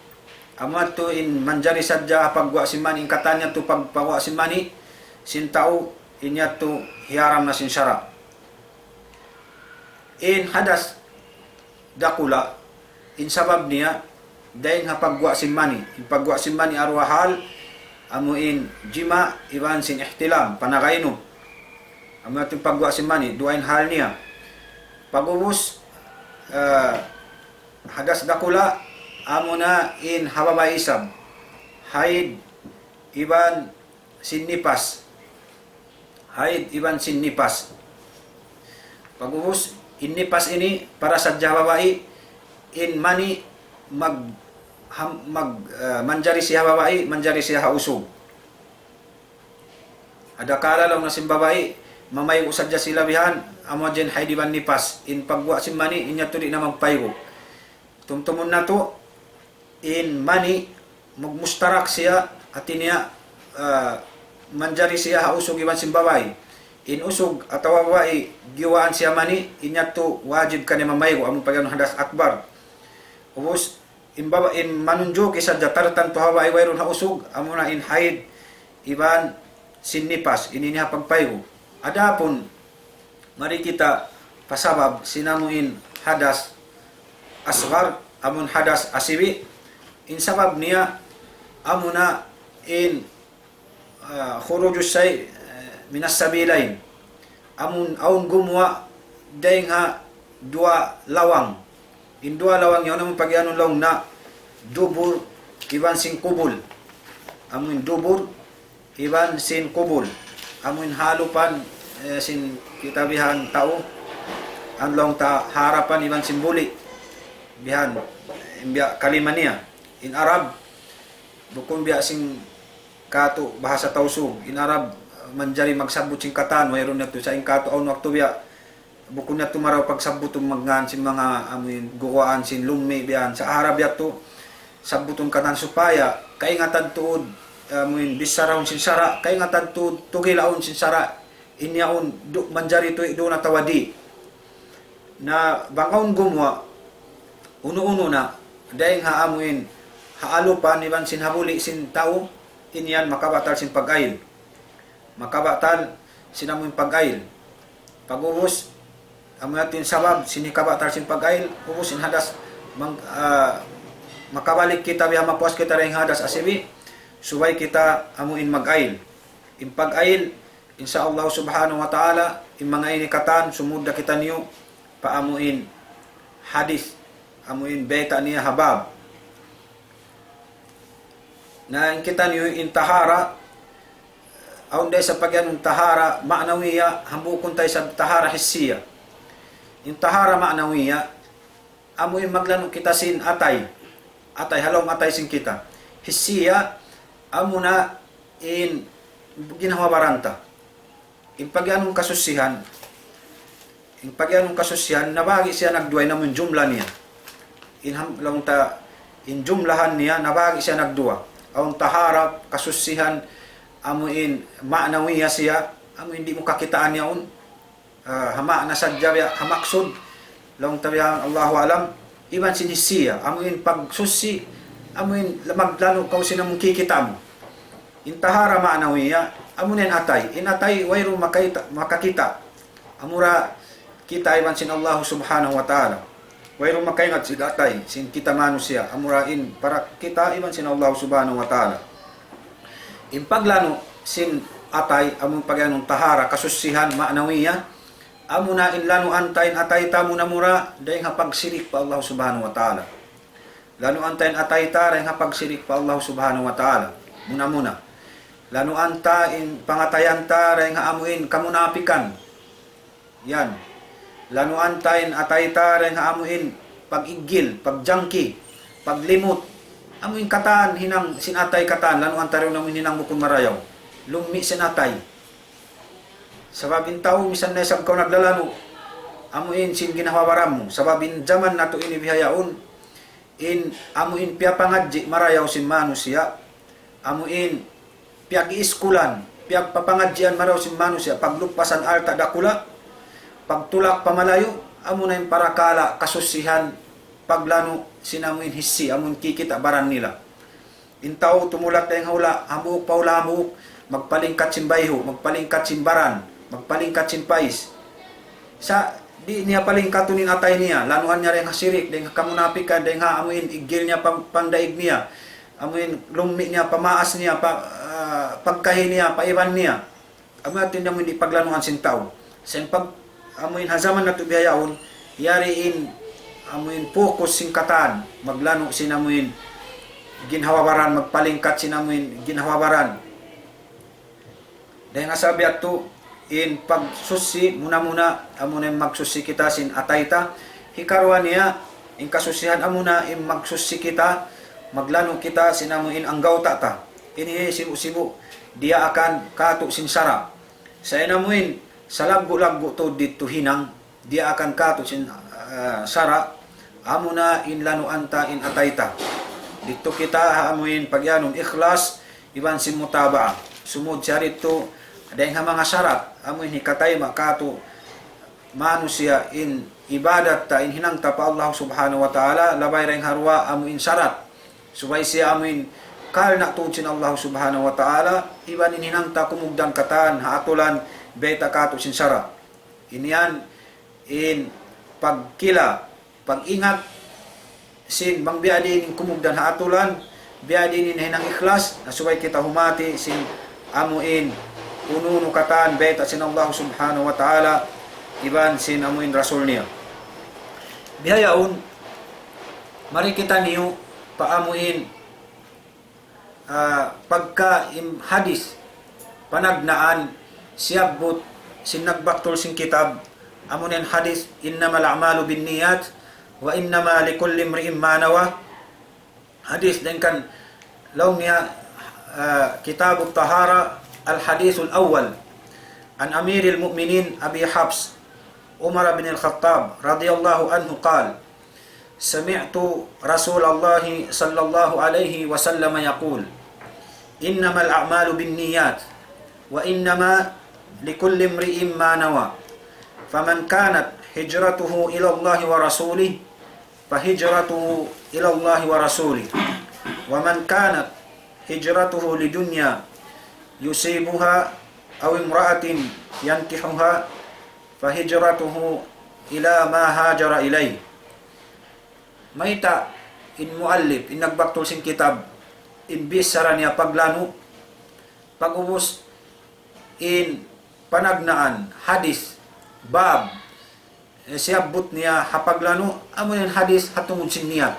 Amu yadtu in manjari sadja ha pagguwa' sin mani, in katan yadtu pag-, pagguwa' sin mani, sin tau, in yadtu hiyaram na sin sara'. In hadas dakula', in sabab niya, dayn ha pagguwa' sin mani. In pagguwa' sin mani ha duwa hal, amu in jima', iban sin ihtilam, panagay inub. Amu yadtu in pagguwa' sin mani, duwa in hal niya. Pag'ubus, eh, hadas dakula', amu na in ha babai isab. Haid, iban sin nifas. Haid iban sin nifas. Pag'ubus, in nipas ini para sadja ha babai, in mani mag-, ham-, mag-, ah, manjari siya ha babai, manjari siya ha usug. Adakala laung niya sin babai, mamaygu' sadja sila bihan, amu hadja in haid iban nipas, in pagguwa' sin mani, in yadtu di' na magpaygu'. Tumtumun natu', in mani, magmustarak siya, hati niya, ah, manjari siya ha usug iban sin babai. In usug atawa babai, giyuwaan siya mani, in yadtu wajib kaniya mamaygu', amu pag'iyanun hadas akbar. Ubus, in baba-, in manunjuki sadja tartantu ha babai wayruun ha usug, amuna in haid iban sin nipas, ini niya pagpaygu'. Adapun, mari kita pa sabab sin amu in hadas asgar, amun hadas asibi', in sabab niya, amuna in, ah, khurujus say-, eh, minas sabilain. Amun awn gumuwa' dayng ha duwa lawang. In duwa lawang yaun amun pag'iyanun laung niya dubur iban sin kubul. Amun dubur iban sin kubul. Amun ha alupan, eh, sin kita bihan tau, awn laung ta harapan iban sin buli'. Bihan, in biya' kalima niya. In Arab, bukun biya' sin katu' bahasa Tausug. In Arab, manjari magsabbut sin katan, wayruun natu'. Sa' in katu' awn waktu biya', bukun natu' marayaw pagsabbutun magngan sin manga amuin guwaan sin lummi' biyan. Sa' Arab yadtu, sabbutun katan supaya kaingatan tuud, amuin bissarahun sin sara', kaingatan tuud tugilaun sin sara', in yaun du-, manjari tuud duun atawa di'. Na bang awn gumuwa', unu-unu na, dayng ha amuin, ha alupan iban sin ha buli' sin tau, in yan makabatal sin pag-ayil. Makabatal sin amuin pag-ayil. Pag'ubus, amu yadtu in sabab sin hikabatal sin pag-ayil, ubus in hadas mang-, ah, makabalik kita biya' mapuas kita dayng hadas asibi', subay kita amuin mag-ayil. In pag-ayil, insya Allah subhanahu wa ta'ala, in manga ini katan, sumud da kitaniyu pa amuin hadith, amuin bayta' niya ha bab. Na in kitaniyu in tahara, awn da isab pag'iyanun tahara ma'nawiya, hambuukun ta isab tahara hissiya. In tahara ma'nawiya, amu in maglanu' kita sin atay. Atay, ha lawm atay sin kita. Hissiya, amuna in ginhawa-baran ta. In pag'iyanun kasusihan, in pag'iyanun kasusihan, nabahagi' siya nagduwa, in amun jumla niya. In ham-, laung ta, in jumlahan niya, nabahagi' siya nagduwa. Awn tahara, kasusihan, amu in ma'nawiya siya, amu in di' mu kakitaan yaun. Ah, ha ma'na sadja biya', ha maksud, laung ta biya', Allahu a'lam, iban sin hissiya, amu in pagsusi, amu in maglanu' kaw sin amun kikita' mu. In tahara ma'nawiya, amu na in atay. In atay, wayruun makaita-, makakita'. Amura kita' iban sin Allah subhanahu wa ta'ala. Wayruun makaingat sin atay, sin kita manusiya'. Amura in para kita' iban sin Allah subhanahu wa ta'ala. In paglanu' sin atay, amun pag'iyanun tahara, kasusihan, ma'nawiya, amuna in lanuan ta in atay ta muna-muna, dayng ha pagsirik pa Allah subhanahu wa ta'ala. Lanuan ta in atay ta, dayng ha pagsirik pa Allah subhanahu wa ta'ala. Muna-muna. Lanuan ta in pangatayan ta, dayng ha amuin kamunapikan. Yan. Lanuan ta in atay ta, dayng ha amuin pag-iggil, pagjangki, paglimut. Amuin katan, hinang sin atay katan, lanuan ta dayng amuin hinang bukun marayaw. Lummi' sin atay. Sabab in tau, misan na isab kaw naglalanu', amuin sin ginhawa-baran mu. Sabab in jaman natu' ini bihaun, in amuin piyapangadji' marayaw sin manusiya', amuin piyag-iiskulan, piyagpapangadjian marayaw sin manusiya', paglupasan alta' dakula', pagtulak pa malayu', amuna in parakala' kasusihan, paglanu' sin amuin hissi, amuin kikita' baran nila. In tau tumulak dayng ha hula', hambuuk pa hula' hambuuk, magpalingkat sin bayhu', magpalingkat sin baran, magpalingkat sin pais. Sa' di' niya palingkatun in atay niya, lanuan niya dayng ha sirik, dayng ha kamunapikan, dayng ha amuin iggil niya pang-, pangdaig niya, amuin lummi' niya, pamaas niya, pa-, ah, pagkahi niya, paiban niya. Amu yadtu in amuin di' paglanuan sin tau. Sa' in pag-, amuin ha jaman natu' bihaun, yari in amuin focus sin katan, maglanu' sin amuin ginhawa-baran, magpalingkat sin amuin ginhawa-baran. Dayng ha sabab yadtu, In pagsuchi, muna-muna, amuna in magsuchi kita sin atay ta. Hikaruwa niya, in kasuchihan amuna in magsuchi kita, maglanu' kita sin amu in anggawta' ta. Ini sibu'-sibu', diyaakan katu' sin sara'. Sa' in amu in, salaggu'-laggu' tuud didtu hinang, diyaakan katu' sin, ah, sara', amuna in lanuan ta in atay ta. Didtu kita ha amu in pagiyanun ikhlas, iban sin mutaba'a. Sumud siya didtu, dayng ha manga sarat, amu in hikatayma' katu' manusiya' in ibadat ta, in hinang ta pa Allah Subhanahu wa Ta'ala, labay dayng ha duwa amu in sarat. Subay siya amu in karna' tuud sin Allah Subhanahu wa Ta'ala, iban in hinang ta kumugdan katan ha atulan, bayta' katu' sin sara'. Ini yan in pagkila, pag-ingat sin bang biya' diin in kumugdan ha atulan, biya' diin in hinang ikhlas, na subay kita humati sin amu in unu-unu katan bayta' sin Allah Subhanahu wa Ta'ala, iban sin amu in Rasul niya. Bihaun, mari kitaniyu pa amu in ah, pagka in hadis panagnaan siyabbut sin nagbaktul sin kitab, amu in hadis, إنما الأعمال بالنيات وإنما لكل امرئ ما نوى. Hadis dayng kan laung niya, ah, كتاب الطهارة، الحديث الأول، عن أمير المؤمنين أبي حفص عمر بن الخطاب رضي الله عنه قال: سمعت رسول الله صلى الله عليه وسلم يقول: إنما الأعمال بالنيات، وإنما لكل امرئ ما نوى، فمن كانت هجرته إلى الله ورسوله فهجرته إلى الله ورسوله، ومن كانت هجرته لدنيا يصيبها أو امرأة ينكحها فهجرته إلى ما هاجر إليه. Mayta' in muallif, in nagbaktul sin kitab, in bichara niya paglanu', pag'ubus in panagnaan, hadis, bab, eh, siyabbut niya ha paglanu', amu in hadis ha tungud sin niyat.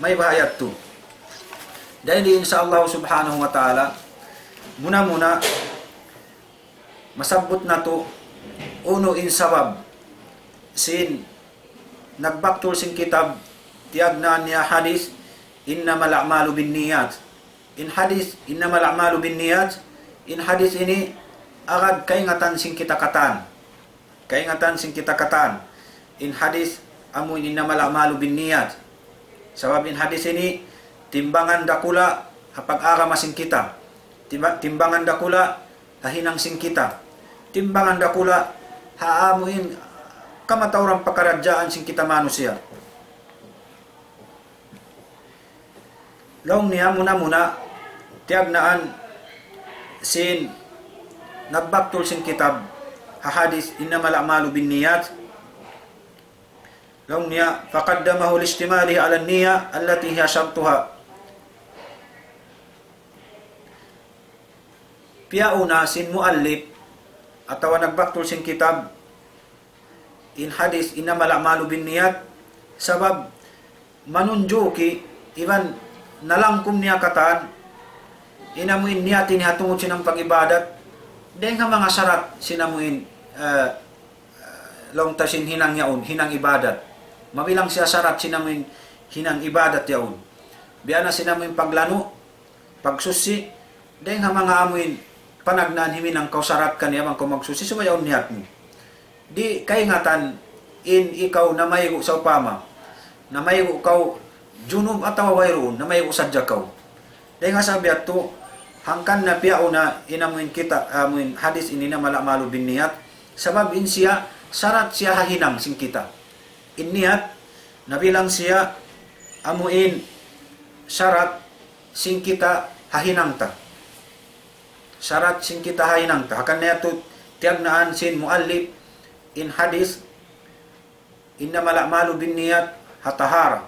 Mayta' biya' yadtu. Dayn di, insya Allah Subhanahu wa Ta'ala, muna-muna, masabbut natu' unu in sabab sin nagbaktul sin kitab, tiyagnaan niya hadis, إنما الأعمال بالنيات. In hadis, إنما الأعمال بالنيات, in hadis ini agad kaingatan sin kita katan. Kaingatan sin kita katan. In hadis, amu in إنما الأعمال بالنيات. Sabab in hadis ini, timbangan dakula' ha pag-agama sin kita. Timba-, timbangan dakula' ha hinang sin kita. Timbangan dakula' ha amu in kamatauran pakaradjaan sin kita manusiya'. Laung niya muna-muna, tiyagnaan sin nagbaktul sin kitab ha hadis, إنما الأعمال بالنيات. Laung niya, فقدمه لاشتماله على النية التي هي شرطها. Piyauna sin muallif atawa nagbaktul sin kitab in hadis إنما الأعمال بالنيات, sabab manunjuki iban nalangkum niya katan in amu in niyat ini ha tungud sin pag-ibadat, dayng ha manga sarat sin amu in, eh, laung ta sin hinang yaun, hinang ibadat. Mabilang siya sarat sin amu in hinang ibadat yaun. Biya' na sin amu in paglanu', pagsuchi, dayng ha manga amu in panagnaan himinang kaw sarat kaniya bang kaw magsuchi, subay awn niyat mu. Di' kaingatan in ikaw namaygu' sawpama, namaygu' kaw junub atawa wayruun, namaygu' sadja kaw. Dayng ha sabab yadtu, hangkan na piyauna in amu in kita, amu in hadis ini إنما الأعمال بالنيات, sabab in siya, sarat siya ha hinang sin kita. In niyat, nabilang siya amu in sarat sin kita ha hinang ta. Sarat sin kita ha hinang ta. Hangkan na yadtu tiyagnaan sin muallif in hadis, إنما الأعمال بالنيات ha tahara.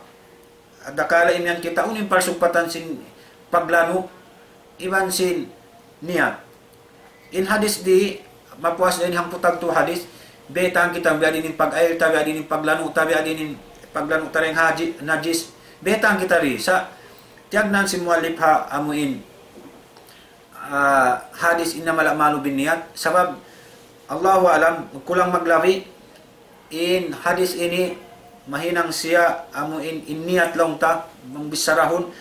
Adakala imiyan kita unu in parsugpatan sin paglanu' iban sin niyat. In hadis di', mapuas da in hangpu' tagtu hadis, baytaan kita biya' diin in pag-ayil ta, biya' diin in paglanu' ta, biya' diin in paglanu' ta dayng ha ji-, najis. Baytaan kita di', sa' tiyagnaan sin muallif ha amu in, ah, hadis إنما الأعمال بالنيات. Sabab, Allahu a'lam, kulang maglabi, in hadis ini mahinang siya amu in, in niyat laung ta, bang bissarahun,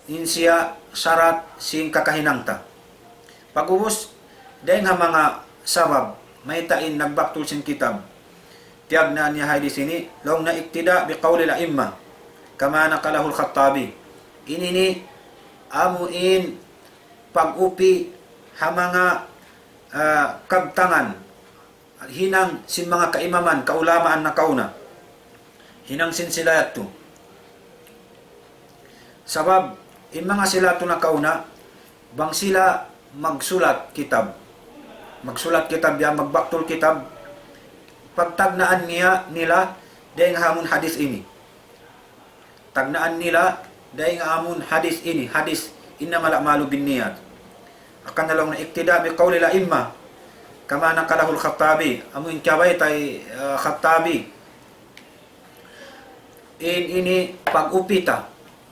in siya sarat sin kakahinang ta. Pag'ubus, dayng ha manga sabab, mayta' in nagbaktul sin kitab. Tiyagnaan niya hadis ini, laung niya iqtida' bi qawlil a'imma, kama naqalahul Khattabi. Ini ini, amu in pag-upi ha manga, ah, kabtangan, hinang sin manga kaimaman, kaulamaan nakauna. Hinang sin sila yadtu. Sabab, in manga sila yadtu nakauna, bang sila magsulat kitab. Magsulat kitab yan, magbaktul kitab. Pagtagnaan niya, nila, dayng ha amun hadis ini. Tagnaan nila, dayng ha amun hadis ini, hadis, innamal a'malu binniyat. Hangkan na laung niya iqtida' bi qawlil a'imma, kama naqalahul Khattabi, amu in kiyabayta' hi, ah, Khattabi. In ini pag-upi ta,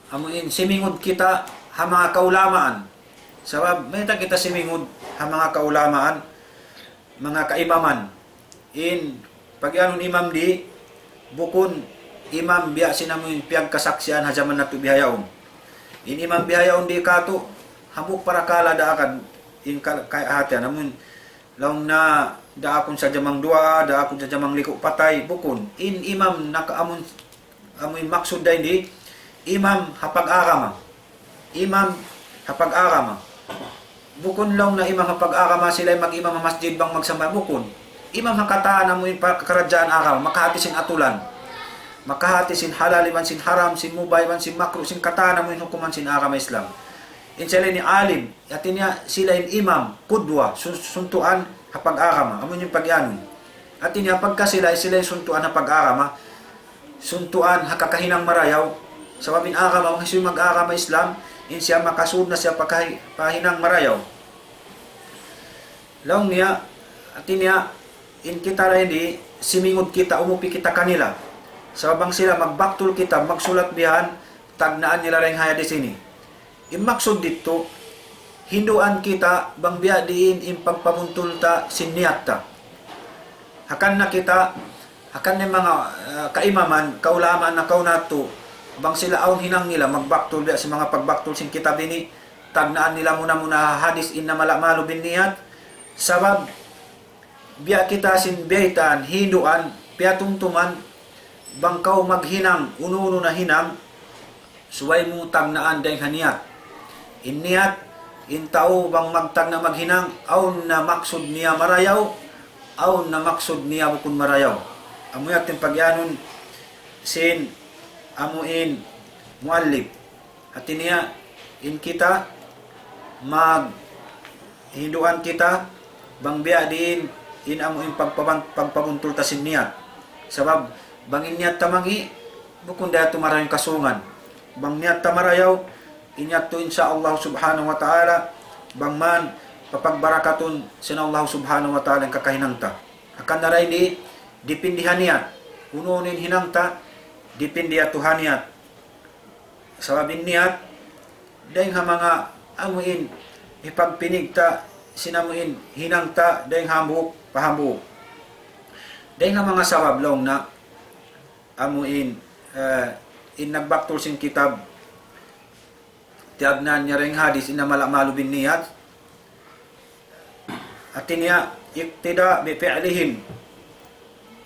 amu in simingud kita ha manga kaulamaan. Sabab, mayta' kita simingud ha manga kaulamaan, manga kaimaman. In pagiyanun imam di, bukun imam biya' sin amu in piyagkasaksian ha jaman natu' bihaun. In imam bihaun di katu', hambuuk parakala' daakan in kal-, kahatihan. Amu in laung niya daakun sadja mangduwaa, daakun sadja mangliku' patay, bukun. In imam naka-, amun, amun maksud dayn di, imam ha pag-agama. Imam ha pag-agama. Bukun laung niya imam ha pag-agama, sila in mag-imam ha masjid bang magsambahayang, bukun. Imam ha katan amun pa-, karadjaan agama, makahati sin aturan. Makahati sin halal iban sin haram, sin mubah iban sin makruh, sin katan amun hukuman sin agama Islam. In sila ini alim, hati niya sila in imam, qudwa, sun-, suntuan ha pag-agama, amu in pagiyanun. Hati niya pagka sila, sila in suntuan ha pag-agama, suntuan ha kakahinang marayaw. Sabab in agama, bang hisiyu in mag-agama Islam, in siya makasud na siya pakahi-, pahinang marayaw. Laung niya, hati niya, in kita ra ini, simingud kita, umupi kita kanila. Sabab bang sila magbaktul kita, magsulat bihan, tagnaan nila dayng ha hadis ini. In maksud didtu, hinduan kita bang biya' diin in pagpabuntul ta sin niyat ta. Hangkan na kita, hangkan na in manga, ah, kaimaman, kaulamaan nakauna yadtu, bang sila awn hinang nila magbaktul biya' sin manga pagbaktul sin kitab ini, tagnaan nila muna-muna ha hadis innamal a'malu binniyat, sabab biya' kita sin biyaytaan, hinduan, piyatumtuman, bang kaw maghinang, unu-unu na hinang, subay mu tagnaan dayng ha niyat. In niyat, in tau bang magtagna' maghinang, awn na maksud niya marayaw, awn na maksud niya bukun marayaw. Amu yadtu in pagiyanun sin amu in muallif. Hati niya, in kita mag-, hinduan kita, bang biya' diin, in amu in pagpaban-, pagpabuntul ta sin niyat. Sabab, bang in niyat ta mangi', bukun da yadtu marayaw in kasungan. Bang niyat ta marayaw, in yadtu insya Allah subhanahu wa ta'ala, bang man papagbarakatun sin Allah subhanahu wa ta'ala in kakahinang ta. Hangkan na ra ini, dipindi ha niyat. Unu-unu in hinang ta, dipindi yadtu ha niyat. Sabab in niyat, dayng ha manga amu in, hipagpinig ta, sin amu in, hinang ta, dayng hambuuk, pa hambuuk. Dayng ha manga sabab laung niya, amu in, eh, in nagbaktul sin kitab, tiyagnaan niya dayng hadis, innamal a'malu binniyat. Hati niya, iqtida' bi fi'lihim.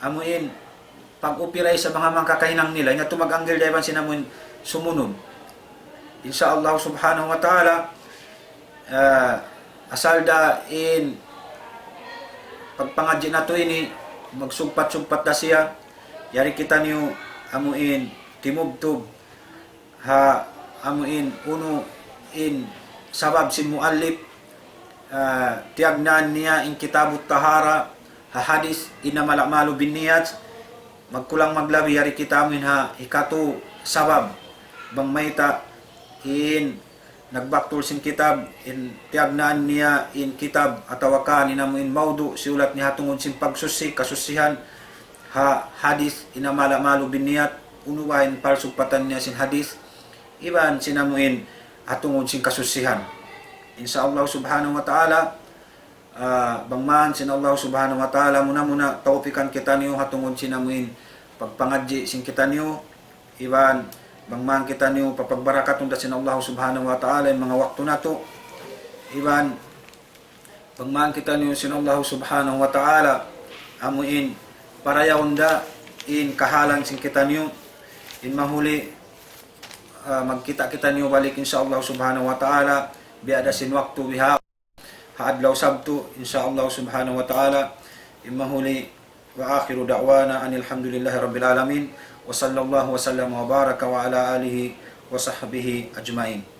Amu in, pag-upi da isab ha manga kakahinang nila, in yadtu mag-anggil da iban sin amu in sumunud. Insya Allah subhanahu wa ta'ala, ah, asal da in pagpangadji' natu' ini, magsugpat-sugpat da siya, yari kitaniyu amu in timubtub, ha, amu in, unu in sabab sin muallif, ah, tiyagnaan niya in Kitabut Tahara, ha hadis, innamal a'malu binniyat, magkulang maglabi yari kita amu in ha hikatu sabab, bang mayta' in nagbaktul sin kitab, in tiyagnaan niya in kitab atawa kan in amu in mawdu', siyulat niya ha tungud sin pagsuchi, kasuchihan, ha hadis, innamal a'malu binniyat, unu ba in palsugpatan niya sin hadis, iban sin amu in ha tungud sin kasuchihan. Insya Allah subhanahu wa ta'ala, Ah, bang man sin Allah Subhanahu wa Ta'ala muna-muna tawpikan kitaniyu ha tungud sin amuin pagpangadji' sin kitaniyu, iban bang man kitaniyu papagbarakatun da sin Allah Subhanahu wa Ta'ala in manga waktu natu', iban bang man kitaniyu sin Allah Subhanahu wa Ta'ala amuin parayawun da in kahalan sin kitaniyu, in mahuli, ah, magkita' kitaniyu balik, insya Allah Subhanahu wa Ta'ala, biya' da sin waktu biha ha adlaw Sabtu, insya Allah Subhanahu wa Ta'ala, in mahuli. وآخر دعوانا أن الحمد لله رب العالمين، وصلى الله وسلم وبارك وعلى آله وصحبه أجمعين.